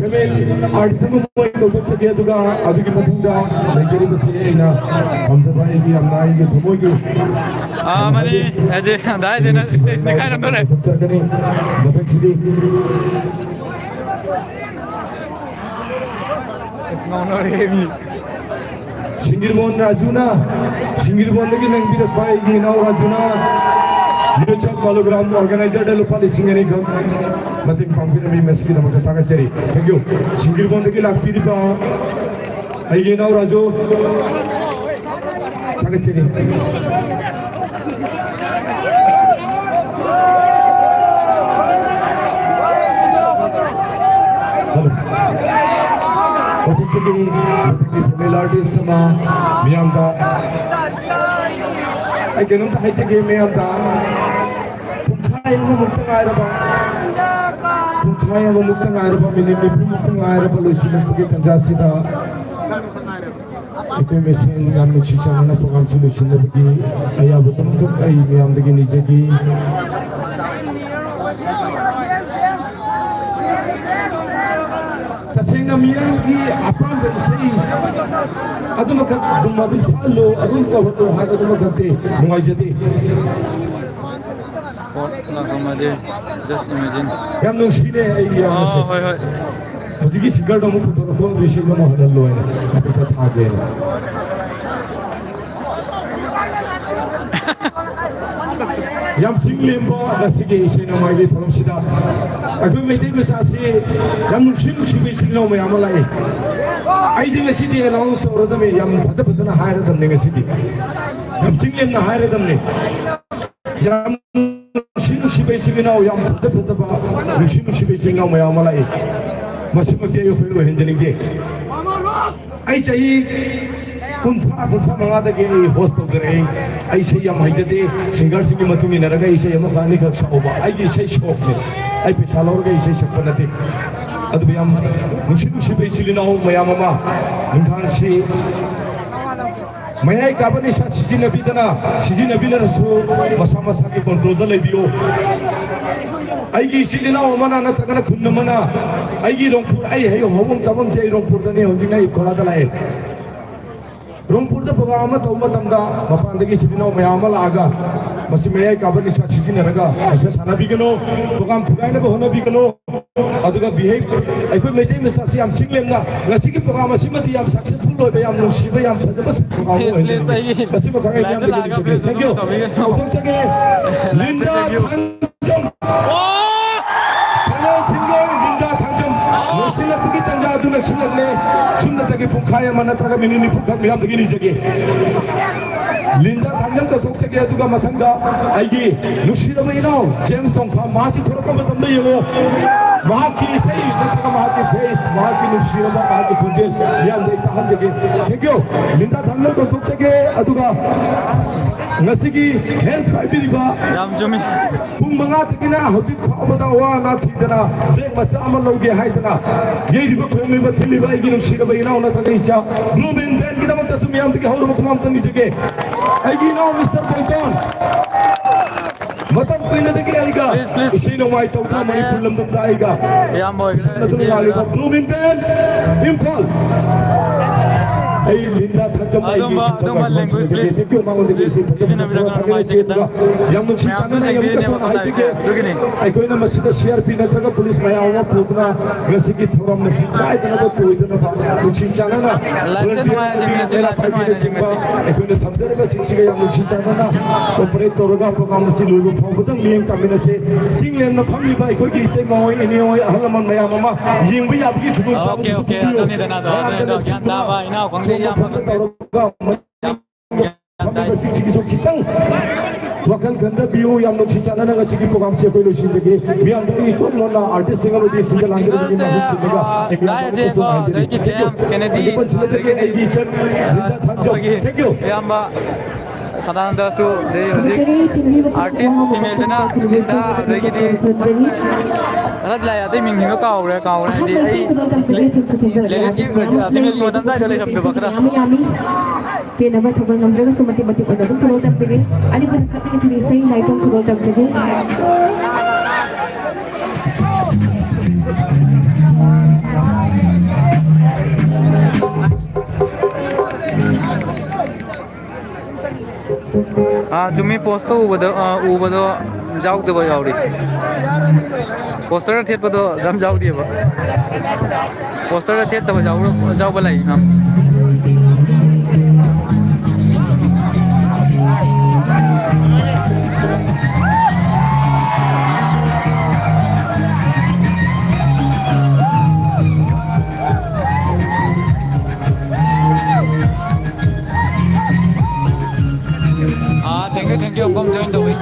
Female artist ꯑꯃ ꯃꯣꯏ ꯀꯧꯊꯣꯛꯆꯒꯦ, ꯑꯗꯨꯒ ꯑꯗꯨꯒꯤ ꯃꯇꯨꯡꯗ ꯂꯩꯖꯔꯤꯕꯁꯤ ꯑꯩꯅ ꯄꯥꯝꯖꯕ ꯑꯩꯒꯤ ꯌꯥꯝꯅ ꯑꯩꯒꯤ ꯊꯃꯣꯏꯒꯤ ꯑꯥ, ꯃꯥꯅꯤ꯫ ꯑꯩꯁꯦ ꯍꯟꯗꯥꯏꯗꯅ stage ꯅꯤꯛꯈꯥꯏꯔꯝꯗꯣꯔꯦ꯫ ꯀꯧꯊꯣꯛꯆꯔꯛꯀꯅꯤ꯫ ꯃꯊꯪꯁꯤꯗꯤ ꯑꯁ, ꯉꯥꯎꯅꯔꯦ ꯃꯤ꯫ ꯁꯤꯡꯒꯤꯔꯕꯣꯟ ꯔꯥꯖꯨꯅ, ꯁꯤꯡꯒꯤꯔꯕꯣꯟꯗꯒꯤ ꯂꯦꯡꯕꯤꯔꯛꯄ ꯑꯩꯒꯤ ꯏꯅꯥꯎ ꯔꯥꯖꯨꯅ ꯌꯨꯠ ꯆꯞ ꯄꯥꯂꯨꯒ꯭ꯔꯥꯝ organizer ꯗ ꯂꯨꯄꯥ ꯂꯤꯁꯤꯡ ꯑꯅꯤ ꯈꯛ ꯃꯇꯦꯡ ꯄꯥꯡꯕꯤꯔꯝꯃꯤ, ꯃꯁꯤꯒꯤꯗꯃꯛꯇ ꯊꯥꯒꯠꯆꯔꯤ꯫ Thank you꯫ ꯁꯤꯡꯒꯤꯔꯕꯣꯟꯗꯒꯤ ꯂꯥꯛꯄꯤꯔꯤꯕ ꯑꯩꯒꯤ ꯏꯅꯥꯎ ꯔꯥꯖꯨ, ꯊꯥꯒꯠꯆꯔꯤ꯫ ꯃꯊꯛꯇꯒꯤ, ꯃꯊꯛꯀꯤ female artist ꯑꯃ ꯃꯤꯌꯥꯝꯗ, ꯑꯩ ꯀꯩꯅꯣꯝꯇ ꯍꯥꯏꯖꯒꯦ ꯃꯤꯌꯥꯝꯗ꯫ ꯄꯨꯡꯈꯥꯏ ꯑꯃꯃꯨꯛꯇ ꯉꯥꯏꯔꯕ, ꯄꯨꯡꯈꯥꯏ ꯑꯃꯃꯨꯛꯇ ꯉꯥꯏꯔꯕ, ꯃꯤꯅꯤꯠ ꯅꯤꯐꯨꯃꯨꯛꯇ ꯉꯥꯏꯔꯕ ꯂꯣꯏꯁꯤꯜꯂꯛꯄꯒꯤ ꯇꯥꯟꯖꯥꯁꯤꯗ, ꯑꯩꯈꯣꯏ ꯃꯁꯦꯟ ꯌꯥꯝ ꯅꯨꯡꯁꯤ ꯆꯥꯟꯅꯅ ꯄ꯭ꯔꯣꯒ꯭ꯔꯥꯝꯁꯤ ꯂꯣꯏꯁꯤꯟꯅꯕꯒꯤ ꯑꯌꯥꯕ ꯄꯨꯝꯅꯃꯛ ꯑꯩ ꯃꯌꯥꯝꯗꯒꯤ ꯅꯤꯖꯒꯦ꯫ ꯇꯁꯦꯡꯅ ꯃꯤꯌꯥꯝꯒꯤ ꯑꯄꯥꯝꯕ ꯏꯁꯩ ꯑꯗꯨꯃꯈꯛ ꯑꯗꯨꯝ, ꯑꯗꯨꯝ ꯁꯛꯍꯜꯂꯨ, ꯑꯗꯨꯝ ꯇꯧꯍꯜꯂꯨ ꯍꯥꯏꯕꯗꯨꯃꯈꯛꯇꯤ ꯅꯨꯡꯉꯥꯏꯖꯗꯦ꯫ Squad ꯂꯥꯛꯂꯝꯃꯗꯤ, just imagine. ꯌꯥꯝ ꯅꯨꯡꯁꯤꯅꯦ ꯑꯩꯒꯤ ꯌꯥꯝꯅꯁꯨ꯫ ꯑꯥ, ꯍꯣꯏ, ꯍꯣꯏ꯫ ꯍꯧꯖꯤꯛꯀꯤ singer ꯗꯣ ꯑꯃꯨꯛ ꯄꯨꯊꯣꯔꯛꯈꯣ, ꯑꯗꯨ ꯏꯁꯩꯗꯣ ꯑꯃꯨꯛ ꯍꯜꯍꯜꯂꯣ ꯍꯥꯏꯅ ꯄꯩꯁꯥ ꯊꯥꯒꯦꯅ꯫ ꯌꯥꯝ ꯆꯤꯡ ꯂꯦꯝꯕ ꯉꯁꯤꯒꯤ ꯏꯁꯩ ꯅꯣꯡꯃꯥꯏꯒꯤ ꯊꯧꯔꯝꯁꯤꯗ ꯑꯩꯈꯣꯏ ꯃꯩꯇꯩ ꯃꯆꯥꯁꯤ ꯌꯥꯝ ꯅꯨꯡꯁꯤ ꯅꯨꯡꯁꯤꯕ ꯏꯆꯤꯜ ꯏꯅꯥꯎ ꯃꯌꯥꯝ ꯑꯃ ꯂꯥꯛꯏ꯫ ꯑꯩꯗꯤ ꯉꯁꯤꯗꯤ announce ꯇꯧꯔꯗꯕꯅꯤ, ꯌꯥꯝ ꯐꯖ ꯐꯖꯅ ꯍꯥꯏꯔꯗꯕꯅꯤ ꯉꯁꯤꯗꯤ꯫ ꯌꯥꯝ ꯆꯤꯡ ꯂꯦꯝꯅ ꯍꯥꯏꯔꯗꯕꯅꯤ꯫ ꯌꯥꯝ ꯅꯨꯡꯁꯤ ꯅꯨꯡꯁꯤꯕ ꯏꯆꯤꯜ ꯏꯅꯥꯎ, ꯌꯥꯝ ꯐꯖ ꯐꯖꯕ ꯅꯨꯡꯁꯤ ꯅꯨꯡꯁꯤꯕ ꯏꯆꯤꯜ ꯏꯅꯥꯎ ꯃꯌꯥꯝ ꯑꯃ ꯂꯥꯛꯏ꯫ ꯃꯁꯤꯃꯛꯇꯤ ꯑꯩ ꯑꯩꯈꯣꯏ ꯑꯣꯏꯍꯟꯖꯅꯤꯡꯗꯦ꯫ ꯑꯩ ꯆꯍꯤ ꯀꯨꯟꯊ꯭ꯔꯥ, ꯀꯨꯟꯊ꯭ꯔꯥ ꯃꯉꯥꯗꯒꯤ ꯑꯩ host ꯇꯧꯖꯔꯛꯏ꯫ ꯑꯩ ꯏꯁꯩ ꯌꯥꯝ ꯍꯩꯖꯗꯦ꯫ Singer ꯁꯤꯡꯒꯤ ꯃꯇꯨꯡ ꯏꯟꯅꯔꯒ ꯑꯩ ꯏꯁꯩ ꯑꯃꯈꯛ ꯑꯅꯤꯈꯛ ꯁꯛꯎꯕ ꯑꯩꯒꯤ ꯏꯁꯩ ꯁꯣꯛꯅꯤ꯫ ꯑꯩ ꯄꯩꯁꯥ ꯂꯧꯔꯒ ꯏꯁꯩ ꯁꯛꯄ ꯅꯠꯇꯦ꯫ ꯑꯗꯨꯕꯨ ꯌꯥꯝ ꯅꯨꯡꯁꯤ ꯅꯨꯡꯁꯤꯕ ꯏꯆꯤꯜ ꯏꯅꯥꯎ ꯃꯌꯥꯝ ꯑꯃ ꯅꯨꯡꯗꯥꯡꯁꯤ ꯃꯌꯥꯏ ꯀꯥꯕ ꯅꯤꯁꯥ ꯁꯤꯖꯤꯟꯅꯕꯤꯗꯅ, ꯁꯤꯖꯤꯟꯅꯕꯤꯅꯔꯁꯨ ꯃꯁꯥ ꯃꯁꯥꯒꯤ ꯀꯣꯟꯇ꯭ꯔꯣꯜꯗ ꯂꯩꯕꯤꯌꯨ꯫ ꯑꯩꯒꯤ ꯏꯆꯤꯜ ꯏꯅꯥꯎ ꯑꯃꯅ ꯅꯠꯇ꯭ꯔꯒꯅ ꯈꯨꯟ ꯑꯃꯅ ꯑꯩꯒꯤ ꯔꯣꯡꯄꯨꯔ, ꯑꯩ ꯍꯌꯦꯡ ꯍꯧꯐꯝ ꯆꯥꯐꯝꯁꯦ ꯑꯩ ꯔꯣꯡꯄꯨꯔꯗꯅꯤ, ꯍꯧꯖꯤꯛꯅ ꯑꯩ ꯈꯣꯂꯥꯗ ꯂꯥꯛꯑꯦ꯫ ꯔꯣꯡꯄꯨꯔꯗ ꯄ꯭ꯔꯣꯒ꯭ꯔꯥꯝ ꯑꯃ ꯇꯧꯕ ꯃꯇꯝꯗ ꯃꯄꯥꯟꯗꯒꯤ ꯏꯆꯤꯜ ꯏꯅꯥꯎ ꯃꯌꯥꯝ ꯑꯃ ꯂꯥꯛꯑꯒ ꯃꯁꯤ ꯃꯌꯥꯏ ꯀꯥꯕ ꯅꯤꯁꯥ ꯁꯤꯖꯤꯟꯅꯔꯒ ꯅꯤꯁꯥ ꯁꯥꯟꯅꯕꯤꯒꯅꯨ, ꯄ꯭ꯔꯣꯒ꯭ꯔꯥꯝ ꯊꯨꯒꯥꯏꯅꯕ ꯍꯣꯠꯅꯕꯤꯒꯅꯨ꯫ ꯑꯗꯨꯒ ꯕꯤꯍꯩ ꯑꯩꯈꯣꯏ ꯃꯩꯇꯩ ꯃꯆꯥꯁꯤ ꯌꯥꯝ ꯆꯤꯡꯂꯦꯝꯅ ꯉꯁꯤꯒꯤ ꯄ꯭ꯔꯣꯒ꯭ꯔꯥꯝ ꯑꯁꯤꯃꯗꯤ ꯌꯥꯝ ꯁꯛꯁꯦꯁꯐꯨꯜ ꯑꯣꯏꯕ, ꯌꯥꯝ ꯅꯨꯡꯁꯤꯕ, ꯌꯥꯝ ꯐꯖꯕ ꯄ꯭ꯔꯣꯒ꯭ꯔꯥꯝ ꯑꯃ ꯑꯣꯏꯍꯜꯂꯤ꯫ ꯃꯁꯤꯃ ꯈꯪꯍꯩ ꯃꯤꯌꯥꯝꯗꯒꯤ ꯅꯤꯡꯁꯤꯡꯖꯔꯤ꯫ Thank you꯫ ꯀꯧꯊꯣꯛꯆꯒꯦ꯫ Linda Thangjam. Final singer Linda Thangjam. ꯂꯣꯏꯁꯤꯜꯂꯛꯄꯒꯤ ꯇꯥꯟꯖꯥ ꯑꯗꯨ ꯅꯛꯁꯤꯜꯂꯛꯂꯦ꯫ ꯁꯨꯞꯅꯇꯒꯤ ꯄꯨꯡꯈꯥꯏ ꯑꯃ ꯅꯠꯇ꯭ꯔꯒ ꯃꯤꯅꯤꯠ ꯅꯤꯐꯨꯈꯛ ꯃꯤꯌꯥꯝꯗꯒꯤ ꯅꯤꯖꯒꯦ꯫ ꯂꯤꯟꯗꯥ ꯊꯥꯡꯖꯝ ꯀꯧꯊꯣꯛꯆꯒꯦ꯫ ꯑꯗꯨꯒ ꯃꯊꯪꯗ ꯑꯩꯒꯤ ꯅꯨꯡꯁꯤꯔꯕ ꯏꯅꯥꯎ ꯖꯦꯝꯁ ꯆꯣꯡꯐꯥ, ꯃꯍꯥꯛꯁꯤ ꯊꯣꯔꯛꯄ ꯃꯇꯝꯗ ꯌꯦꯡꯉꯣ꯫ ꯃꯍꯥꯛꯀꯤ ꯏꯁꯩ ꯅꯠꯇ꯭ꯔꯒ ꯃꯍꯥꯛꯀꯤ ꯐꯦꯁ, ꯃꯍꯥꯛꯀꯤ ꯅꯨꯡꯁꯤꯔꯕ, ꯃꯍꯥꯛꯀꯤ ꯈꯣꯟꯖꯦꯜ ꯃꯤꯌꯥꯝꯗ ꯑꯩ ꯇꯥꯍꯟꯖꯒꯦ꯫ Thank you꯫ ꯂꯤꯟꯗꯥ ꯊꯥꯡꯖꯝ ꯀꯧꯊꯣꯛꯆꯒꯦ꯫ ꯑꯗꯨꯒ ꯉꯁꯤꯒꯤ ꯍꯦꯟꯁ ꯄꯥꯏꯕꯤꯔꯤꯕ ꯌꯥꯝ ꯆꯨꯝꯃꯤ꯫ ꯄꯨꯡ ꯃꯉꯥꯗꯒꯤꯅ ꯍꯧꯖꯤꯛ ꯐꯥꯎꯕꯗ ꯑꯋꯥ ꯑꯅꯥ ꯊꯤꯗꯅ ꯕ꯭ꯔꯦꯛ ꯃꯆꯥ ꯑꯃ ꯂꯧꯒꯦ ꯍꯥꯏꯗꯅ ꯌꯩꯔꯤꯕ, ꯈꯣꯡꯂꯤꯕ, ꯊꯤꯜꯂꯤꯕ ꯑꯩꯒꯤ ꯅꯨꯡꯁꯤꯔꯕ ꯏꯅꯥꯎ ꯅꯠꯇ꯭ꯔꯒ ꯏꯆꯥ ꯕ꯭ꯂꯨ ꯃꯦꯟ ꯕꯦꯟꯒꯤꯗꯃꯛꯇꯁꯨ ꯃꯤꯌꯥꯝꯗꯒꯤ ꯍꯧꯔꯕ ꯈꯨꯃꯥꯡ ꯇꯪꯅꯤꯖꯒꯦ꯫ ꯑꯩꯒꯤ ꯏꯅꯥꯎ ꯃꯤꯁꯇꯔ ꯕꯣꯏꯇꯣꯟ, ꯃꯇꯝ ꯀꯨꯏꯅꯗꯒꯤ ꯑꯩꯒ Please, please꯫ ꯏꯁꯩ ꯅꯣꯡꯃꯥꯏ ꯇꯧꯗꯨꯅ ꯃꯅꯤꯄꯨꯔ ꯂꯝꯗꯝꯗ ꯑꯩꯒ ꯏꯌꯥꯝꯕ ꯑꯣꯏꯒꯦꯔꯥ, ꯏꯆꯦ ꯂꯥꯛꯂꯤꯕ ꯑꯣꯏꯒꯦꯔꯥ꯫ ꯕ꯭ꯂꯨ ꯃꯦꯟ ꯕꯦꯟ ꯏꯝꯐꯥꯜ꯫ ꯑꯩ ꯂꯤꯟꯗꯥ ꯊꯥꯡꯖꯝ ꯑꯩꯒꯤ ꯑꯗꯨꯝꯕ, ꯏꯁꯩ ꯇꯧꯕ ꯑꯗꯨꯝꯕ language ꯃꯐꯝꯁꯤꯗꯗꯤ please ꯇꯦꯛꯇ ꯃꯉꯣꯟꯗꯒꯤ ꯏꯁꯩ ꯐꯖꯅ ꯁꯤꯖꯤꯟꯅꯕꯤꯔꯛꯀꯅꯨ, ꯐꯪꯒꯅꯤ꯫ ꯅꯨꯡꯉꯥꯏꯇꯦ ꯁꯤꯗ ꯈꯤꯇꯪ꯫ ꯌꯥꯝ ꯅꯨꯡꯁꯤ ꯃꯌꯥꯝꯁꯨ ꯆꯥꯟꯅꯅ ꯌꯦꯡꯕꯤꯔꯤꯅꯦ ꯑꯃꯨꯛꯀꯁꯨ ꯃꯇꯝ ꯍꯥꯏꯖꯒꯦ꯫ ꯂꯥꯛꯏꯁꯦ꯫ ꯑꯗꯨꯒꯤꯅꯤ꯫ ꯑꯩꯈꯣꯏꯅ ꯃꯁꯤꯗ ꯁꯤ ꯑꯥꯔ ꯄꯤ ꯅꯠꯇ꯭ꯔꯒ ꯄꯨꯂꯤꯁ ꯃꯌꯥꯝ ꯑꯃ ꯄꯨꯗꯨꯅ ꯉꯁꯤꯒꯤ ꯊꯧꯔꯝ ꯑꯁꯤ ꯀꯥꯏꯗꯅꯕ ꯇꯣꯏꯗꯅꯕ ꯅꯨꯡꯁꯤ ꯆꯥꯟꯅꯅ ꯂꯥꯏꯐꯁꯦ volunteer ꯅꯨꯡꯉꯥꯏꯅ ꯑꯃꯗꯤ ꯌꯦꯡꯃꯤꯟꯅꯁꯤ, ꯂꯥꯏꯐꯁꯦ ꯅꯨꯡꯉꯥꯏꯅ ꯃꯦꯂꯥ ꯄꯥꯏꯕꯤꯅꯆꯤꯡꯕ ꯌꯦꯡꯃꯤꯟꯅꯁꯤ꯫ ꯑꯩꯈꯣꯏꯅ ꯊꯝꯖꯔꯤꯕꯁꯤꯡꯁꯤꯒ ꯌꯥꯝ ꯅꯨꯡꯁꯤ ꯆꯥꯟꯅꯅ cooperate ꯇꯧꯔꯒ program ꯑꯁꯤ ꯂꯣꯏꯕ ꯐꯥꯎꯕꯗꯪ ꯃꯤꯠꯌꯦꯡ ꯇꯥꯃꯤꯟꯅꯁꯤ꯫ ꯆꯤꯡꯂꯦꯝꯅ ꯐꯝꯂꯤꯕ ꯑꯩꯈꯣꯏꯒꯤ ꯏꯇꯩꯃ ꯍꯣꯏ, ꯏꯅꯦ ꯍꯣꯏ, ꯑꯍꯜ ꯂꯃꯟ ꯃꯌꯥꯝ ꯑꯃ ꯌꯦꯡꯕ ꯌꯥꯕꯒꯤ ꯑꯣꯀꯦ, ꯈꯨꯗꯣꯡꯆꯥꯕꯗꯨꯁꯨ ꯑꯣꯀꯦ, ꯄꯤꯕꯤꯌꯨ꯫ ꯑꯗꯨꯅꯤꯗꯅ ꯑꯗꯣ, ꯃꯌꯥꯝꯗ ꯑꯗꯨꯅꯤꯗꯣ, ꯒ꯭ꯌꯥꯟ ꯂꯦꯞꯁꯤꯟꯗꯨꯅ ꯇꯥꯕ ꯏꯅꯥꯎ ꯈꯪꯗꯦ, ꯆꯣꯡꯕ ꯏꯌꯥꯝꯕ ꯐꯟꯕ ꯈꯪꯗꯦ꯫ ꯇꯧꯔꯒ ꯒ꯭ꯌꯥꯟ ꯇꯥꯏ꯫ ꯐꯝꯂꯤꯕꯁꯤꯡꯁꯤꯒꯤꯁꯨ ꯈꯤꯇꯪ ꯋꯥꯈꯜ ꯈꯟꯊꯕꯤꯌꯨ꯫ ꯌꯥꯝ ꯅꯨꯡꯁꯤ ꯆꯥꯟꯅꯅ ꯉꯁꯤꯒꯤ program ꯁꯦ ꯑꯩꯈꯣꯏ ꯂꯣꯏꯁꯤꯟꯖꯒꯦ꯫ ꯃꯤꯌꯥꯝꯗꯒꯤ ꯏꯀꯣꯟ ꯀꯣꯟꯅ artist ꯁꯤꯡ ꯑꯃꯗꯤ ꯁꯤꯡꯒꯔ ꯂꯥꯡꯖꯕꯒꯤ ꯁꯤꯡꯒꯔꯁꯦ, ꯃꯍꯨꯠ ꯁꯤꯜꯂꯒ ꯑꯥ, ꯑꯩ ꯃꯤꯌꯥꯝꯗ ꯂꯥꯏꯖꯦ ꯑꯃꯨꯛꯀꯁꯨ ꯀꯣ, ꯍꯥꯏꯖꯔꯤ꯫ ꯑꯗꯒꯤ Thank you꯫ ꯖꯦꯝꯁ ꯀꯦꯅꯦꯗꯤ, ꯑꯗꯨ ꯄꯟꯁꯤꯜꯂꯖꯒꯦ ꯑꯗꯒꯤ ꯑꯩꯒꯤ ꯏꯆꯟ ꯑꯥ, ꯂꯤꯟꯗꯥ ꯊꯥꯡꯖꯝ꯫ ꯑꯩꯈꯣꯏꯒꯤ Thank you꯫ ꯏꯌꯥꯝꯕ ꯁꯗꯥꯅꯟꯗꯁꯨ, ꯑꯗꯩ ꯍꯧꯖꯤꯛ ꯊꯥꯒꯠꯆꯔꯤ꯫ ꯇꯤꯟꯕꯤꯕ ꯑꯥꯔꯇꯤꯁ ꯈꯨꯗꯤꯡꯃꯛ ꯐꯤꯃꯦꯜꯗꯅ ꯈꯨꯔꯨꯝꯖꯔꯤ꯫ ꯂꯤꯟꯗꯥ, ꯑꯗꯒꯤꯗꯤ ꯈꯨꯔꯨꯝꯖꯔꯤ꯫ ꯂꯥꯏ ꯑꯇꯩ ꯃꯤꯡꯁꯤꯡꯗꯣ ꯀꯥꯎꯈ꯭ꯔꯦ, ꯀꯥꯎꯈ꯭ꯔꯦ ꯍꯥꯏꯗꯤ ꯑꯩ ꯂꯦꯗꯤꯁꯀꯤ ꯐꯤꯃꯦꯜꯒꯤ ꯃꯇꯝꯗ ꯑꯩꯗꯣ ꯂꯩꯔꯝꯗꯕ ꯈꯔ꯫ ꯌꯥꯝꯃꯤ, ꯌꯥꯝꯃꯤ꯫ ꯄꯦꯟꯅꯕ ꯊꯧꯒꯜ ꯉꯝꯗ꯭ꯔꯒꯁꯨ ꯃꯇꯤꯛ ꯃꯇꯤꯛ ꯑꯣꯏꯅ ꯑꯗꯨꯝ ꯊꯧꯒꯜ ꯇꯝꯖꯒꯦ꯫ ꯑꯅꯤꯁꯨꯕꯗ ꯁꯛꯅꯤꯡꯉꯤꯕ ꯏꯁꯩ ꯅꯥꯏꯇꯣꯝ ꯊꯧꯒꯜ ꯇꯝꯖꯒꯦ꯫ ꯑꯥ, ꯆꯨꯝꯃꯤ, ꯄꯣꯁꯇ ꯎꯕꯗ, ꯑꯥ, ꯎꯕꯗꯣ ꯌꯥꯎꯗꯕ ꯌꯥꯎꯔꯤ꯫ ꯄꯣꯁꯇꯔ ꯊꯦꯠꯄꯗꯣ ꯑꯗꯨꯝ ꯌꯥꯎꯗꯦꯕ꯫ ꯄꯣꯁꯇꯔ ꯊꯦꯠꯇꯕ ꯌꯥꯎꯕ ꯂꯩ꯫ ꯑꯥ, thank you, thank you, ꯑꯄꯝ join ꯇꯧꯕꯤ꯫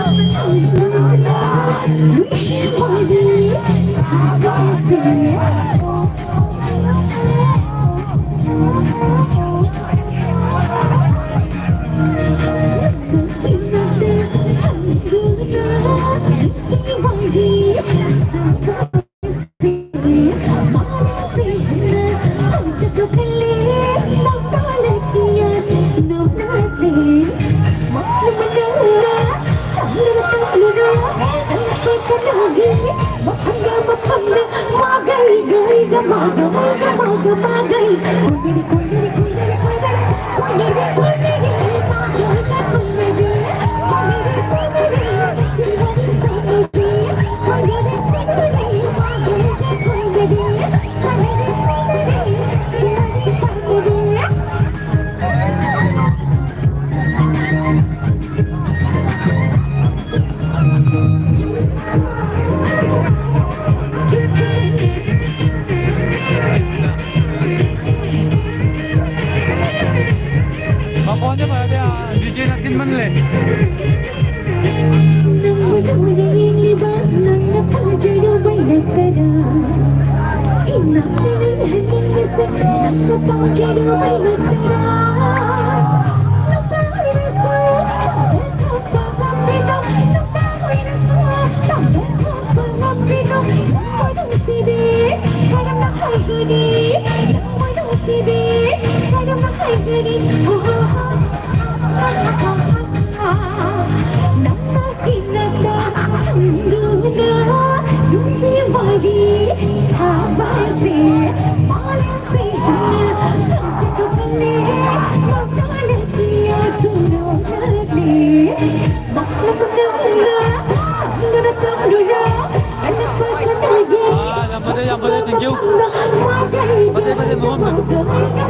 ꯃꯈꯣꯟꯁꯦ ꯐꯖꯗꯦ, ꯗꯤꯖꯦꯅ ꯊꯤꯟꯃꯜꯂꯦ꯫ ꯅꯪꯕꯨ ꯅꯧꯅ ꯌꯦꯡꯂꯤꯕ ꯅꯪꯅ ꯄꯥꯝꯖꯔꯨꯕꯩ ꯅꯠꯇꯔꯥ? ꯏꯅꯥꯛꯇ ꯂꯩꯍꯟꯅꯤꯡꯂꯤꯁꯦ ꯅꯪꯅ ꯄꯥꯝꯖꯔꯨꯕꯩ ꯅꯠꯇꯔꯥ? ꯅꯨꯄꯥ ꯑꯣꯏꯔꯁꯨ ꯄꯥꯝꯕ ꯊꯣꯛꯄ ꯉꯝꯃꯤꯗꯣ, ꯅꯨꯄꯥ ꯑꯣꯏꯔꯁꯨ ꯄꯥꯝꯕ ꯊꯣꯛꯄ ꯉꯝꯃꯤꯗꯣ, ꯅꯪꯕꯨ ꯅꯨꯡꯁꯤꯕꯤ, ꯀꯔꯝꯅ ꯍꯥꯏꯒꯅꯤ? ꯅꯪꯅ ꯀꯤꯅꯕ ꯈꯪꯗꯨꯅ ꯅꯨꯡꯁꯤ ꯋꯥꯔꯤ ꯁꯥꯕꯁꯦ ꯃꯥꯂꯦꯝꯁꯦ ꯍꯦꯟꯅ ꯈꯪꯖꯤꯜꯂꯦ꯫ ꯃꯇꯥꯂꯦ ꯄꯤꯌꯥꯁꯨ ꯅꯣꯛꯂꯛꯂꯦ꯫ ꯃꯈꯣꯡ ꯅꯪꯅ ꯅꯪꯅ ꯇꯝꯂꯨꯔꯣ꯫ ꯌꯥꯝ ꯐꯖꯩ, ꯌꯥꯝ ꯐꯖꯩ, thank you꯫ ꯐꯖꯩ, ꯐꯖꯩ, ꯃꯐꯝꯁꯦ꯫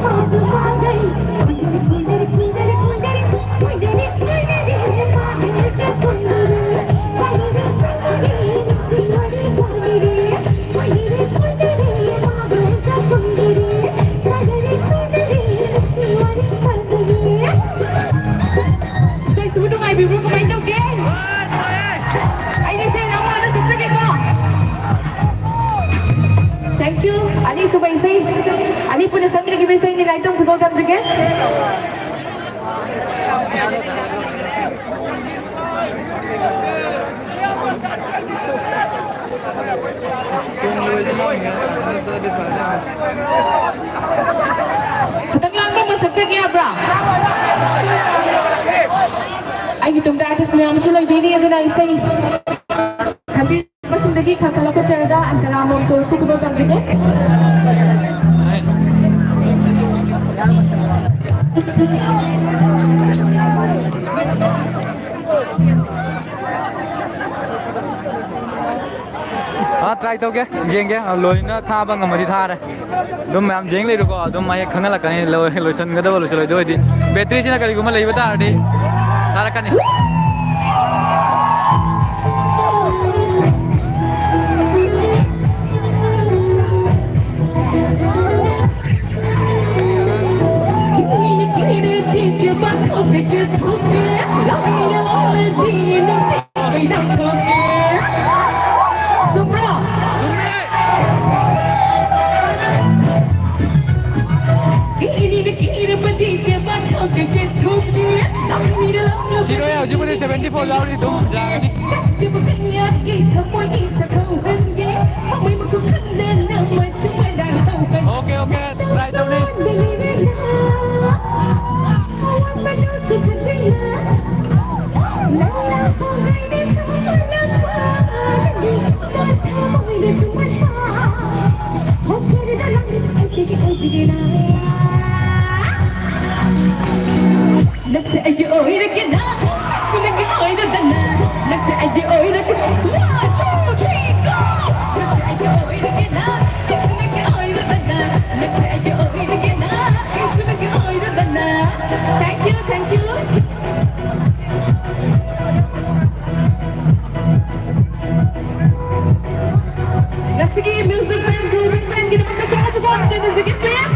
ꯏꯁꯩꯁꯤꯕꯨ ꯅꯨꯡꯉꯥꯏꯕꯤꯕ꯭ꯔꯣ? ꯀꯃꯥꯏꯅ ꯇꯧꯒꯦ? ꯑꯩꯗꯤ ꯏꯁꯩ ꯅꯝꯕ ꯀꯥꯟꯗ ꯁꯛꯆꯒꯦꯀꯣ꯫ Thank you꯫ ꯑꯅꯤꯁꯨꯕ ꯏꯁꯩ, ꯑꯅꯤ ꯄꯨꯟꯅ ꯁꯛꯃꯤꯟꯅꯈꯤꯕ ꯏꯁꯩꯅꯤ, ꯂꯥꯏꯇꯣꯝ ꯈꯨꯗꯣꯜ ꯇꯝꯖꯒꯦ꯫ ꯈꯤꯇꯪ ꯂꯥꯡꯕ ꯑꯃ ꯁꯛꯆꯒꯦ ꯍꯥꯏꯕ꯭ꯔꯥ? ꯑꯩꯒꯤ ꯇꯨꯡꯗ artist ꯃꯌꯥꯝꯁꯨ ꯂꯩꯗꯣꯏꯅꯤ, ꯑꯗꯨꯅ ꯏꯁꯩ ꯈꯟꯕꯤꯔꯕꯁꯤꯡꯗꯒꯤ ꯈꯟꯈꯠꯂꯛꯄ ꯆꯔꯗ ꯑꯟꯇꯔꯥ ꯃꯣꯟꯇꯣꯔꯁꯨ ꯈꯨꯗꯣꯜ ꯇꯝꯖꯒꯦ꯫ ꯑꯥ, try ꯇꯧꯒꯦ, ꯌꯦꯡꯒꯦ꯫ ꯂꯣꯏꯅ ꯊꯥꯕ ꯉꯝꯃꯗꯤ ꯊꯥꯔꯦ꯫ ꯑꯗꯨꯝ ꯃꯌꯥꯝ ꯌꯦꯡ ꯂꯩꯔꯣꯀꯣ, ꯑꯗꯨꯝ ꯃꯌꯦꯛ ꯈꯪꯍꯜꯂꯛꯀꯅꯤ꯫ ꯂꯣꯏ-, ꯂꯣꯏꯁꯤꯟꯒꯗꯕ ꯂꯣꯏꯁꯤꯜꯂꯣꯏꯗꯣꯏ ꯑꯣꯏꯗꯤ꯫ Batteryꯁꯤꯅ ꯀꯔꯤꯒꯨꯝꯕ ꯂꯩꯕ ꯇꯥꯔꯗꯤ ꯊꯥꯔꯛꯀꯅꯤ꯫ ꯆꯨꯝꯕ꯭ꯔꯣ? ꯁꯤꯔꯣꯏ ꯍꯧꯖꯤꯛꯄꯨꯗꯤ seventy four ꯌꯥꯎꯔꯤ, ꯑꯗꯨꯝ ꯌꯥꯒꯅꯤ꯫ ꯆꯠꯈꯤꯕ ꯀꯌꯥꯒꯤ ꯊꯃꯣꯏꯒꯤ ꯁꯛꯈꯪꯍꯟꯒꯦ꯫ ꯊꯃꯣꯏ ꯃꯈꯨ ꯈꯪꯗꯅ ꯃꯇꯨ ꯃꯔꯥꯡ ꯅꯪꯁꯦ ꯑꯩꯒꯤ ꯑꯣꯏꯔꯒꯦꯅ, ꯅꯪꯁꯦ ꯑꯩꯒꯤ ꯑꯣꯏꯔꯒꯦꯅ, ꯅꯪꯁꯦ ꯑꯩꯒꯤ ꯑꯣꯏꯔꯒꯦ꯫ One, two, three, go! ꯅꯪꯁꯦ ꯑꯩꯒꯤ ꯑꯣꯏꯔꯒꯦꯅ, ꯅꯪꯁꯦ ꯑꯩꯒꯤ ꯑꯣꯏꯔꯒꯦꯅ, ꯅꯪꯁꯦ ꯑꯩꯒꯤ ꯑꯣꯏꯔꯒꯦꯅ, ꯅꯪꯁꯦ ꯑꯩꯒꯤ ꯑꯣꯏꯔꯒꯦꯅ꯫ Thank you, thank you. ꯉꯁꯤꯒꯤ music band, ꯒ꯭ꯂꯣꯔꯤ ꯕꯦꯟꯒꯤꯗꯃꯛꯇꯁꯨ ꯑꯃꯨꯛꯇ ꯈꯣꯡ ꯊꯥꯅꯖꯒꯦ, please.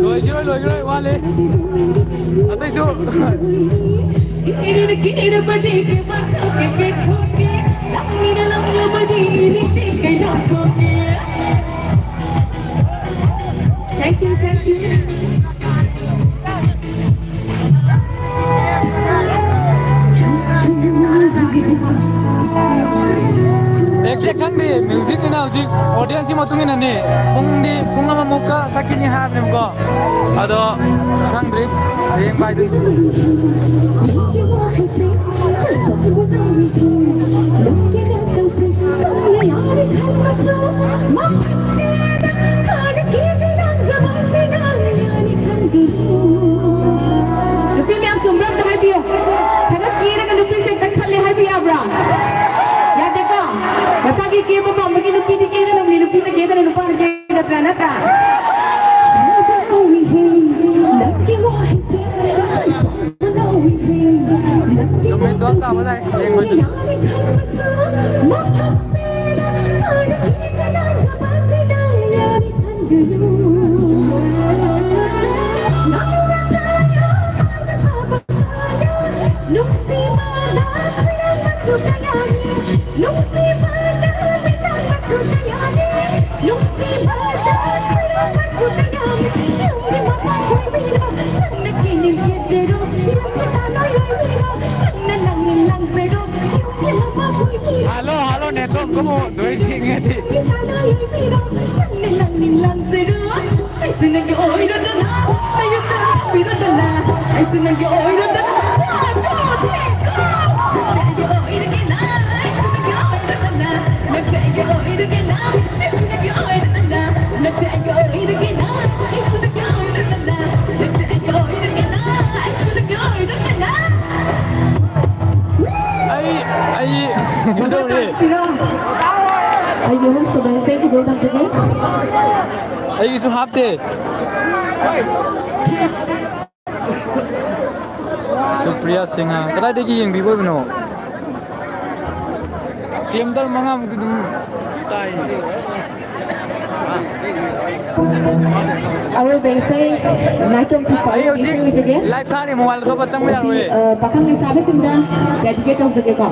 ꯂꯣꯏꯈꯤꯔꯣꯏ, ꯂꯣꯏꯈꯤꯔꯣꯏ, ꯋꯥꯠꯂꯤ꯫ ꯑꯇꯩꯁꯨ꯫ Thank you, thank you. Exact ꯈꯪꯗꯦ, musicꯅꯤꯅ ꯍꯧꯖꯤꯛ audienceꯀꯤ ꯃꯇꯨꯡ ꯏꯟꯅꯅꯤ꯫ ꯄꯨꯡꯗꯤ ꯄꯨꯡ ꯑꯃꯃꯨꯛꯀ ꯆꯠꯈꯤꯅꯤ ꯍꯥꯏꯕꯅꯦꯕꯀꯣ, ꯑꯗꯣ ꯈꯪꯗ꯭ꯔꯤ, ꯍꯌꯦꯡ ꯄꯥꯏꯗꯣꯏꯅꯤ꯫ ꯅꯨꯄꯤ ꯃꯌꯥꯝ ꯆꯨꯝꯕ꯭ꯔꯥ ꯑꯝꯇ ꯍꯥꯏꯕꯤꯌꯨ꯫ ꯈꯔ ꯀꯦꯔꯒ ꯅꯨꯄꯤꯁꯦ ꯍꯦꯛꯇ ꯈꯜꯂꯦ ꯍꯥꯏꯕ ꯌꯥꯕ꯭ꯔꯥ? ꯌꯥꯗꯦꯀꯣ? ꯃꯁꯥꯒꯤ ꯀꯦꯕ ꯄꯥꯝꯕꯒꯤ ꯅꯨꯄꯤꯗꯤ ꯀꯦꯒꯗꯕꯅꯤ, ꯅꯨꯄꯤꯅ ꯀꯦꯗꯅ ꯅꯨꯄꯥꯅ ꯀꯦꯒꯗ꯭ꯔꯥ, ꯅꯠꯇ꯭ꯔꯥ? ꯆꯨꯝꯃꯦ, ꯗꯣꯟ ꯇꯥꯕ ꯂꯥꯛꯑꯦ, ꯌꯦꯡꯕꯗ꯫ ꯀꯣꯝ ꯀꯣꯝ ꯂꯣꯏ ꯊꯦꯡꯉꯗꯤ꯫ ꯑꯩꯁꯨ ꯅꯪꯒꯤ ꯑꯣꯏꯔꯗꯅ, ꯑꯩꯁꯨ ꯅꯪꯒꯤ ꯑꯣꯏꯔꯗꯅ, ꯑꯩꯁꯨ ꯅꯪꯒꯤ ꯑꯣꯏꯔꯗꯅ꯫ One, two, three, go! ꯅꯪꯁꯦ ꯑꯩꯒꯤ ꯑꯣꯏꯔꯒꯦꯅ, ꯑꯩꯁꯨ ꯅꯪꯒꯤ ꯑꯣꯏꯔꯗꯅ, ꯅꯪꯁꯦ ꯑꯩꯒꯤ ꯑꯣꯏꯔꯒꯦꯅ, ꯑꯩꯁꯨ ꯅꯪꯒꯤ ꯑꯣꯏꯔꯗꯅ, ꯅꯪꯁꯦ ꯑꯩꯒꯤ ꯑꯣꯏꯔꯒꯦꯅ, ꯑꯩꯁꯨ ꯅꯪꯒꯤ ꯑꯣꯏꯔꯗꯅ, ꯅꯪꯁꯦ ꯑꯩꯒꯤ ꯑꯣꯏꯔꯒꯦꯅ, ꯑꯩꯁꯨ ꯅꯪꯒꯤ ꯑꯣꯏꯔꯗꯅ꯫ ꯑꯩ ꯑꯩ ꯀꯩꯗꯧꯔꯦ? ꯁꯤꯔꯣ? ꯑꯩꯒꯤ ꯑꯍꯨꯝ ꯁꯨꯕ ꯏꯁꯩ ꯈꯨꯗꯣꯜ ꯇꯝꯖꯒꯦ꯫ ꯑꯩꯒꯤꯁꯨ ꯍꯥꯞꯇꯦ꯫ ꯁꯨꯄ꯭ꯔꯤꯌꯥ ꯁꯤꯡꯍ ꯀꯗꯥꯏꯗꯒꯤ ꯌꯦꯡꯕꯤꯕ ꯑꯣꯏꯕꯅꯣ? ꯀꯤꯂꯣꯃꯤꯇꯔ ꯃꯉꯥꯃꯨꯛꯇꯤ ꯑꯗꯨꯝ ꯇꯥꯏ꯫ ꯑꯔꯣꯏꯕ ꯏꯁꯩ ꯅꯥꯏꯇꯣꯝ ꯁꯛꯄ ꯑꯩ ꯑꯔꯣꯏꯕ ꯍꯧꯖꯤꯛ ꯏꯁꯩ ꯑꯣꯏꯖꯒꯦ꯫ Live ꯊꯥꯔꯤ, mobile ꯑꯇꯣꯞꯄ ꯆꯪꯕ ꯃꯁꯤ, ꯌꯥꯔꯣꯏꯌꯦ꯫ ꯑ, ꯄꯥꯈꯪ ꯂꯩꯁꯥꯕꯤꯁꯤꯡꯗ dedicate ꯇꯧꯖꯒꯦꯀꯣ꯫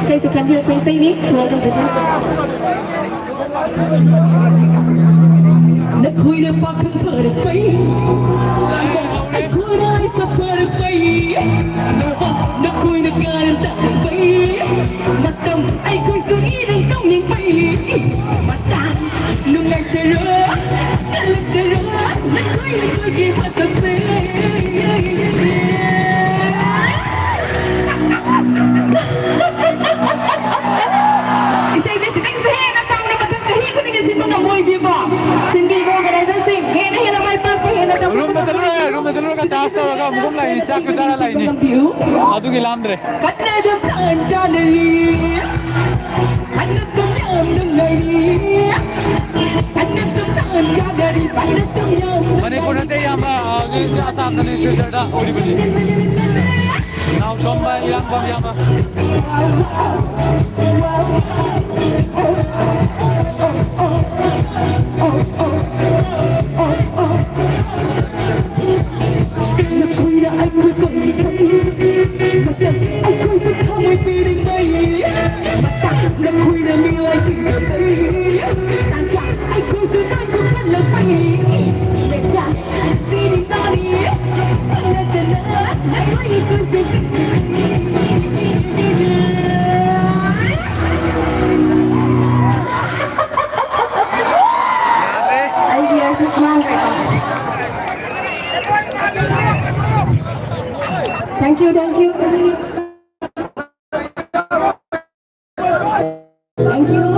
ꯏꯁꯩꯁꯦ ꯈꯟꯕꯤꯔꯛꯄ ꯏꯁꯩꯅꯤ꯫ Welcome to the ꯅꯈꯣꯏꯅ ꯄꯥꯈꯪ ꯐꯔꯛꯄꯩ, ꯑꯩꯈꯣꯏꯅ ꯂꯩꯁꯥ ꯐꯔꯛꯄꯩ, ꯅꯈꯣꯏꯅ ꯀꯥꯔꯟ ꯇꯥꯔꯛꯄꯩ, ꯃꯇꯝ ꯑꯩꯈꯣꯏꯁꯨ ꯏꯔꯪ ꯇꯧꯅꯤꯡꯕꯩ ꯃꯇꯥꯡ ꯅꯨꯡꯉꯥꯏꯖꯔꯣ, ꯀꯜꯂꯛꯆꯔꯣ, ꯅꯈꯣꯏ ꯅꯈꯣꯏꯒꯤ ꯃꯇꯝꯁꯦ꯫ ꯏꯁꯩꯁꯦ ꯁꯤꯗꯒꯤꯁꯨ ꯍꯦꯟꯅ ꯆꯥꯎꯅ ꯃꯊꯪ ꯆꯍꯤ ꯈꯨꯗꯤꯡꯒꯤ ꯁꯤꯟꯕ ꯉꯝꯃꯣꯏꯕꯤꯀꯣ꯫ ꯁꯤꯟꯕꯤꯕ organizerꯁꯤꯡ ꯍꯦꯟꯅ ꯍꯦꯟꯅ ꯃꯥꯏ ꯄꯥꯛꯄ ꯍꯦꯟꯅ ꯆꯥꯎꯈꯠꯄ ꯔꯨꯝꯗ ꯆꯠꯂꯨꯔꯦ, ꯉꯝꯕꯤꯌꯨ꯫ ꯔꯨꯝꯗ ꯆꯠꯂꯨꯔꯒ ꯁꯤꯗꯒꯤꯁꯨ ꯆꯥꯔꯖ ꯇꯧꯔꯒ ꯑꯃꯨꯛ ꯂꯥꯛꯏꯅꯤ꯫ ꯆꯥꯛꯁꯨ ꯆꯥꯔ ꯂꯥꯛꯏꯅꯤ꯫ ꯉꯝꯕꯤꯌꯨ꯫ ꯑꯗꯨꯒꯤ ꯂꯥꯝꯗ꯭ꯔꯦ꯫ ꯐꯠꯇꯗꯨꯝ ꯇꯥꯟ ꯆꯥꯅꯔꯤ꯫ ꯐꯠꯇꯗꯨꯝ ꯌꯥꯝ ꯅꯨꯡꯉꯥꯏꯔꯤ꯫ ꯐꯠꯇꯗꯨꯝ ꯇꯥꯟ ꯆꯥꯅꯔꯤ꯫ ꯐꯠꯇꯗꯨꯝ ꯌꯥꯝ ꯃꯅꯤꯄꯨꯔ ꯅꯠꯇꯦ, ꯏꯌꯥꯝꯕ, ꯍꯧꯖꯤꯛ ꯑꯁꯥꯝꯗꯅꯤ, ꯁꯤꯜꯆꯔꯗ ꯑꯣꯏꯔꯤꯕꯅꯤ꯫ ꯅꯥꯎꯇꯣꯝꯕ ꯏꯌꯥꯝꯕ, ꯏꯌꯥꯝꯕ꯫ ꯅꯈꯣꯏꯅ ꯑꯩꯕꯨ ꯀꯧꯔꯤꯕꯩ ꯃꯇꯝ ꯑꯩꯈꯣꯏꯁꯨ ꯊꯃꯣꯏ ꯄꯤꯔꯤꯕꯩ ꯃꯇꯝ ꯅꯈꯣꯏꯅ ꯃꯤꯑꯣꯏ ꯄꯤꯔꯤꯕꯩ ꯇꯥꯟꯖꯥ ꯑꯩꯈꯣꯏꯁꯨ ꯅꯪꯕꯨ ꯈꯜꯂꯕꯩ ꯃꯦꯆꯥ ꯄꯤꯔꯤꯕꯅꯤ꯫ you, thank you. Thank you.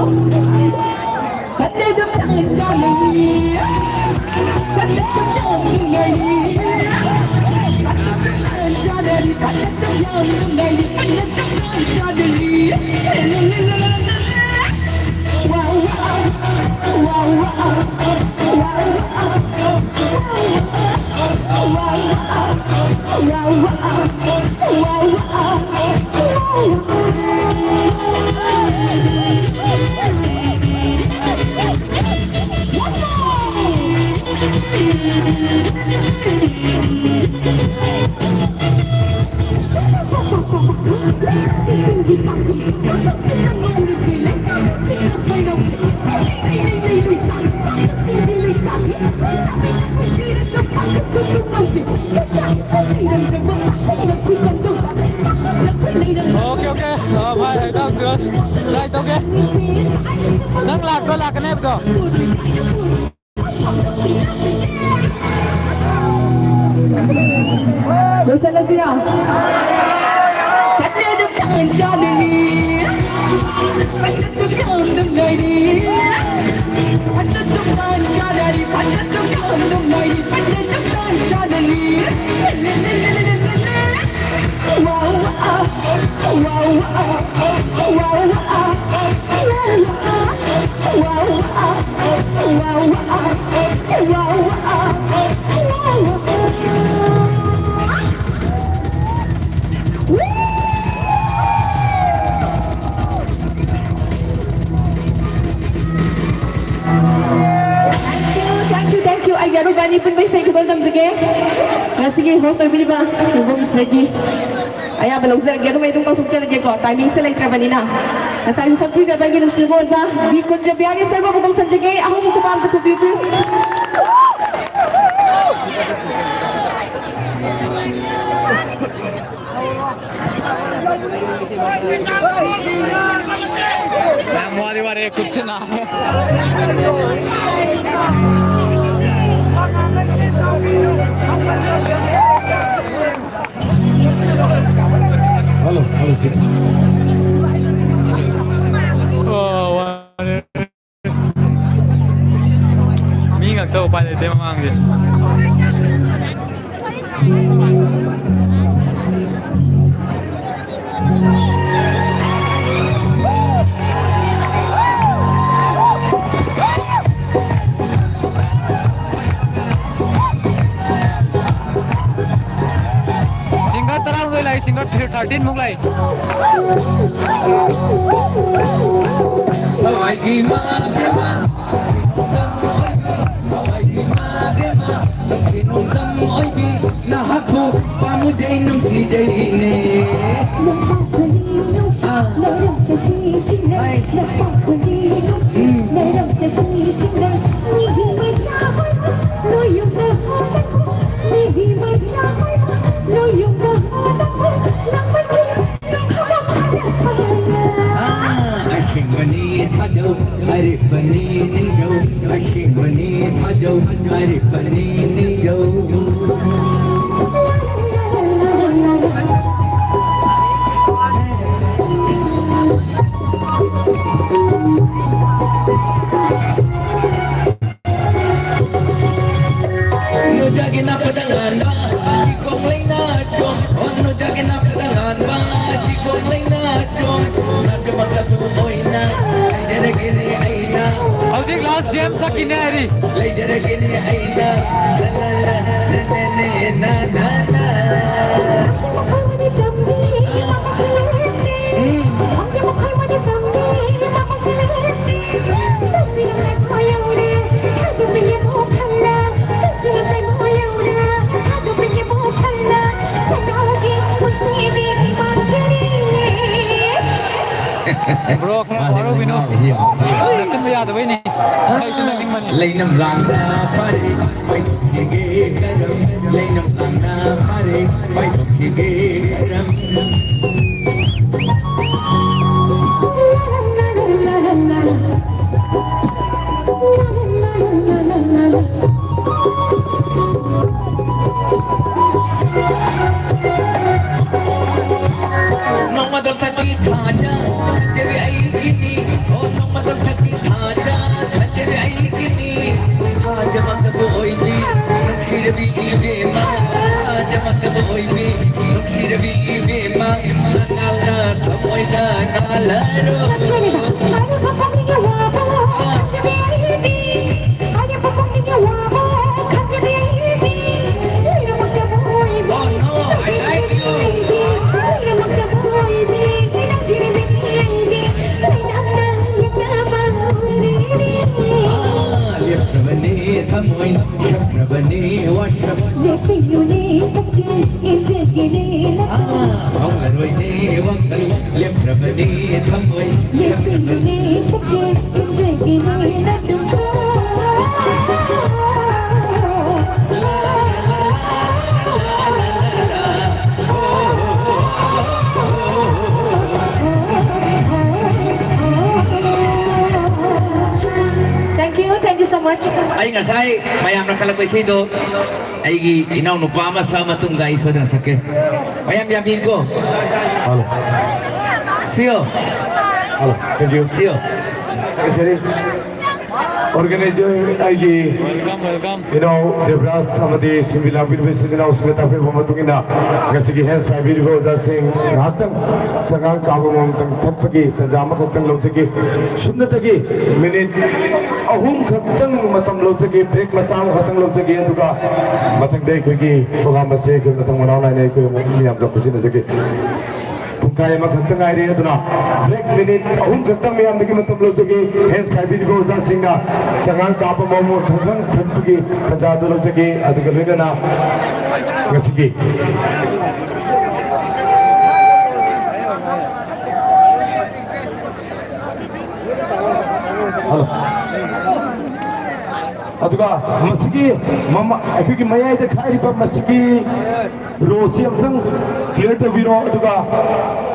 Okay, okay. Uh, bye, I doubt you. Try to get. Nang lag, lag ka na ito. Loiꯁꯤꯜꯂꯁꯤꯔꯣ? ꯆꯠꯂꯦ ꯑꯗꯨꯝ ꯇꯥꯟ ꯆꯥꯗꯅꯤ꯫ ꯐꯖꯅ ꯇꯨꯝ ꯇꯨꯝ ꯂꯩꯔꯤ꯫ ꯐꯖꯅ ꯇꯨꯝ ꯇꯥꯟ ꯆꯥꯗꯅꯤ꯫ ꯐꯖꯅ ꯇꯨꯝ ꯇꯨꯝ ꯂꯩꯔꯤ꯫ ꯐꯖꯅ ꯇꯨꯝ ꯇꯥꯟ ꯆꯥꯗꯅꯤ꯫ Thank you, thank you, thank you. ꯑꯩꯒꯤ ꯑꯔꯣꯏꯕ ꯑꯅꯤ ꯄꯨꯟꯕꯩ ꯏꯁꯩ ꯈꯨꯗꯣꯜ ꯇꯝꯖꯒꯦ꯫ ꯉꯁꯤꯒꯤ host ꯑꯣꯏꯕꯤꯔꯤꯕ ꯈꯨꯕꯨꯝꯁꯤꯗꯒꯤ ꯑꯌꯥꯕ ꯂꯧꯖꯔꯒꯦ, ꯑꯗꯨꯝ ꯑꯩ ꯑꯗꯨꯝ ꯀꯥꯎꯊꯣꯛꯆꯔꯒꯦꯀꯣ, timingꯁꯦ ꯂꯩꯇ꯭ꯔꯕꯅꯤꯅ꯫ ꯉꯁꯥꯏꯁꯨ ꯁꯛꯄꯤꯈ꯭ꯔꯕ ꯑꯩꯒꯤ ꯅꯨꯡꯁꯤꯕ ꯑꯣꯖꯥ ꯕꯤ ꯀꯨꯟꯖꯕꯤꯌꯥꯒꯤ ꯁꯔꯨꯛ ꯑꯃ ꯀꯧꯁꯟꯖꯒꯦ, ꯑꯍꯧꯕ ꯈꯨꯕꯥꯛ ꯑꯝꯇ ꯈꯨꯕꯤꯌꯨ, please꯫ ꯍꯜꯂꯣ, ꯍꯜꯂꯣ, ꯁꯤ꯫ ꯑꯣ, ꯋꯥꯔꯦ꯫ ꯃꯤ ꯉꯥꯛꯇ ꯎꯄꯥꯏ ꯂꯩꯇꯦ ꯃꯃꯥꯡꯁꯦ꯫ Singer ꯇꯔꯥꯍꯨꯝꯗꯣꯏ ꯂꯥꯛꯏ, singer thirteen ꯃꯨꯛ ꯂꯥꯛꯏ꯫ ꯊꯋꯥꯏꯒꯤ ꯏꯃꯥ ꯕꯦꯝꯃ, ꯊꯋꯥꯏꯒꯤ ꯏꯃꯥ ꯕꯦꯝꯃ, ꯅꯨꯡꯁꯤ ꯅꯨꯡꯗꯝ ꯑꯣꯏꯕꯤ, ꯅꯍꯥꯛꯄꯨ ꯄꯥꯝꯃꯨꯖꯩ ꯅꯨꯡꯁꯤꯖꯩꯅꯦ꯫ ꯑꯁꯦꯡꯕꯅꯤ ꯊꯥꯖꯧ, ꯑꯔꯦꯞꯄꯅꯤ ꯅꯤꯡꯖꯧ, ꯑꯁꯦꯡꯕꯅꯤ ꯊꯥꯖꯧ, ꯑꯔꯦꯞꯄꯅꯤ ꯅꯤꯡꯖꯧ꯫ ꯅꯨꯖꯥꯒꯤ ꯅꯥꯄꯗ ꯉꯥꯟꯕ, ꯆꯤꯒꯣꯡ ꯂꯩꯅꯥ ꯆꯣꯝ꯫ ꯑꯣ, ꯅꯨꯖꯥꯒꯤ ꯅꯥꯄꯗ ꯉꯥꯟꯕ, ꯆꯤꯒꯣꯡ ꯂꯩꯅꯥ ꯆꯣꯝ꯫ ꯅꯥꯆꯣꯝꯃꯛꯇꯕꯨ ꯑꯣꯏꯅ ꯂꯩꯖꯔꯒꯦꯅꯦ ꯑꯩꯅ꯫ ꯍꯧꯖꯤꯛ last James ꯁꯛꯈꯤꯅꯦ ꯍꯥꯏꯔꯤ꯫ ꯂꯩꯖꯔꯒꯦꯅꯦ ꯑꯩꯅ꯫ ꯂ, ꯂ, ꯂ, ꯂ, ꯂ, ꯂ, ꯂ, ꯂ꯫ Bro, ꯈꯔ ꯃꯥꯁꯦ ꯋꯥꯔꯧꯕꯤꯅꯨ꯫ ꯉꯥꯎꯔꯤꯁꯤ ꯌꯦꯡꯉꯣ꯫ ꯅꯛꯁꯤꯟꯕ ꯌꯥꯗꯕꯩꯅꯦ꯫ ꯑꯩꯁꯨ ꯅꯛꯅꯤꯡꯕꯅꯤ꯫ ꯂꯩꯅꯝ ꯂꯥꯡꯅ ꯐꯥꯔꯦ ꯄꯥꯏꯊꯣꯛꯁꯤꯒꯦ ꯀꯔꯝ, ꯂꯩꯅꯝ ꯂꯥꯡꯅ ꯐꯥꯔꯦ ꯄꯥꯏꯊꯣꯛꯁꯤꯒꯦ ꯀꯔꯝ꯫ Oh, no, I like you. ꯂꯦꯞꯈ꯭ꯔꯕꯅꯦ ꯊꯃꯣꯏ, ꯂꯦꯞꯈ꯭ꯔꯕꯅꯦ ꯋꯥꯁꯛ꯫ ꯂꯦꯞꯄꯤꯌꯨꯅꯦ ꯄꯨꯛꯆꯦꯜ, ꯏꯟꯖꯒꯦꯅꯦ ꯅꯪ꯫ ꯑꯥ, ꯍꯧꯔꯔꯣꯏꯅꯦ ꯋꯥꯈꯜ, ꯂꯦꯞꯈ꯭ꯔꯕꯅꯦ ꯊꯃꯣꯏ꯫ ꯂꯦꯞꯄꯤꯌꯨꯅꯦ ꯄꯨꯛꯆꯦꯜ, ꯏꯟꯖꯒꯦꯅꯦ ꯅꯪ꯫ Thank you, thank you so much. ꯑꯩ ꯉꯁꯥꯏ ꯃꯌꯥꯝꯅ ꯈꯜꯂꯛꯄ ꯏꯁꯩꯗꯣ ꯑꯩꯒꯤ ꯏꯅꯥꯎꯅꯨꯄꯥ ꯑꯃ ꯁꯛꯑ ꯃꯇꯨꯡꯗ ꯑꯩ ꯁꯣꯏꯗꯅ ꯁꯛꯀꯦ꯫ ꯃꯌꯥꯝ ꯌꯥꯕꯤꯀꯣ? Hello. See you. Hello, thank you꯫ See you. ꯀꯩꯁꯦꯔꯤ꯫ Organizer ꯑꯩꯒꯤ Welcome, welcome. ꯏꯅꯥꯎ ꯗꯦꯕ꯭ꯔꯥꯖ ꯑꯃꯗꯤ ꯁꯤꯟꯕꯤ ꯂꯥꯡꯕꯤꯔꯤꯕ ꯏꯆꯤꯟ ꯏꯅꯥꯎꯁꯤꯡꯅ ꯇꯥꯛꯄꯤꯔꯕ ꯃꯇꯨꯡ ꯏꯟꯅ ꯉꯁꯤꯒꯤ hands ꯄꯥꯏꯕꯤꯔꯤꯕ ꯑꯣꯖꯥꯁꯤꯡ ꯉꯥꯏꯍꯥꯛꯇꯪ ꯆꯉꯥꯡ ꯀꯥꯕ ꯑꯃꯃꯝꯇꯪ ꯊꯛꯄꯒꯤ ꯇꯥꯟꯖꯥ ꯑꯃꯈꯛꯇꯪ ꯂꯧꯖꯒꯦ꯫ ꯁꯨꯞꯅꯇꯒꯤ minute ꯑꯍꯨꯝ ꯈꯛꯇꯪ ꯃꯇꯝ ꯂꯧꯖꯒꯦ, break ꯃꯆꯥ ꯑꯃꯈꯛꯇꯪ ꯂꯧꯖꯒꯦ, ꯑꯗꯨꯒ ꯃꯊꯪꯗ ꯑꯩꯈꯣꯏꯒꯤ program ꯑꯁꯤ ꯑꯩꯈꯣꯏ ꯃꯊꯪ ꯃꯅꯥꯎ ꯅꯥꯏꯅ ꯑꯩꯈꯣꯏ ꯑꯃꯨꯛ ꯃꯤꯌꯥꯝꯗ ꯈꯨꯠꯁꯤꯟꯅꯖꯒꯦ꯫ ꯄꯨꯡꯈꯥꯏ ꯑꯃꯈꯛꯇ ꯉꯥꯏꯔꯦ, ꯑꯗꯨꯅ break minute ꯑꯍꯨꯝ ꯈꯛꯇꯪ ꯃꯌꯥꯝꯗꯒꯤ ꯃꯇꯝ ꯂꯧꯖꯒꯦ꯫ Hands ꯄꯥꯏꯕꯤꯔꯤꯕ ꯑꯣꯖꯥꯁꯤꯡꯅ ꯆꯉꯥꯡ ꯀꯥꯞꯄ ꯑꯃꯃꯝ ꯈꯛꯇꯪ ꯊꯛꯄꯒꯤ ꯇꯥꯟꯖꯥꯗꯨ ꯂꯧꯖꯒꯦ꯫ ꯑꯗꯨꯒ ꯂꯣꯏꯅꯅ ꯉꯁꯤꯒꯤ Hello. ꯑꯗꯨꯒ ꯃꯁꯤꯒꯤ ꯃꯃ-, ꯑꯩꯈꯣꯏꯒꯤ ꯃꯌꯥꯏꯗ ꯈꯥꯏꯔꯤꯕ ꯃꯁꯤꯒꯤ row ꯁꯤ ꯑꯝꯇꯪ clear ꯇꯧꯕꯤꯔꯣ꯫ ꯑꯗꯨꯒ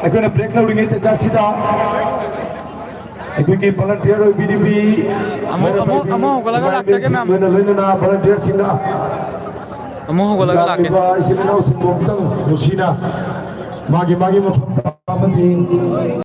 ꯑꯩꯈꯣꯏꯅ break ꯂꯧꯔꯤꯉꯩ ꯇꯥꯟꯖꯥꯁꯤꯗ ꯑꯩꯈꯣꯏꯒꯤ volunteer ꯑꯣꯏꯕꯤꯔꯤꯕꯤ ꯑꯃꯨꯛ, ꯑꯃꯨꯛ, ꯃꯩꯔꯥ ꯑꯃꯨꯛ ꯍꯧꯒꯠꯂꯒ ꯂꯥꯛꯆꯒꯦ, ꯃꯌꯥꯝ꯫ ꯂꯣꯏꯅ, ꯂꯣꯏꯅꯅ volunteer ꯁꯤꯡꯅ ꯑꯃꯨꯛ ꯍꯧꯒꯠꯂꯒ ꯂꯥꯛꯀꯦ꯫ ꯂꯥꯛꯂꯤꯕ ꯏꯆꯤꯜ ꯏꯅꯥꯎꯁꯤꯡꯕꯨ ꯑꯝꯇꯪ ꯅꯨꯡꯁꯤꯅ ꯃꯥꯒꯤ, ꯃꯥꯒꯤ ꯃꯐꯝ ꯑꯃꯗꯤ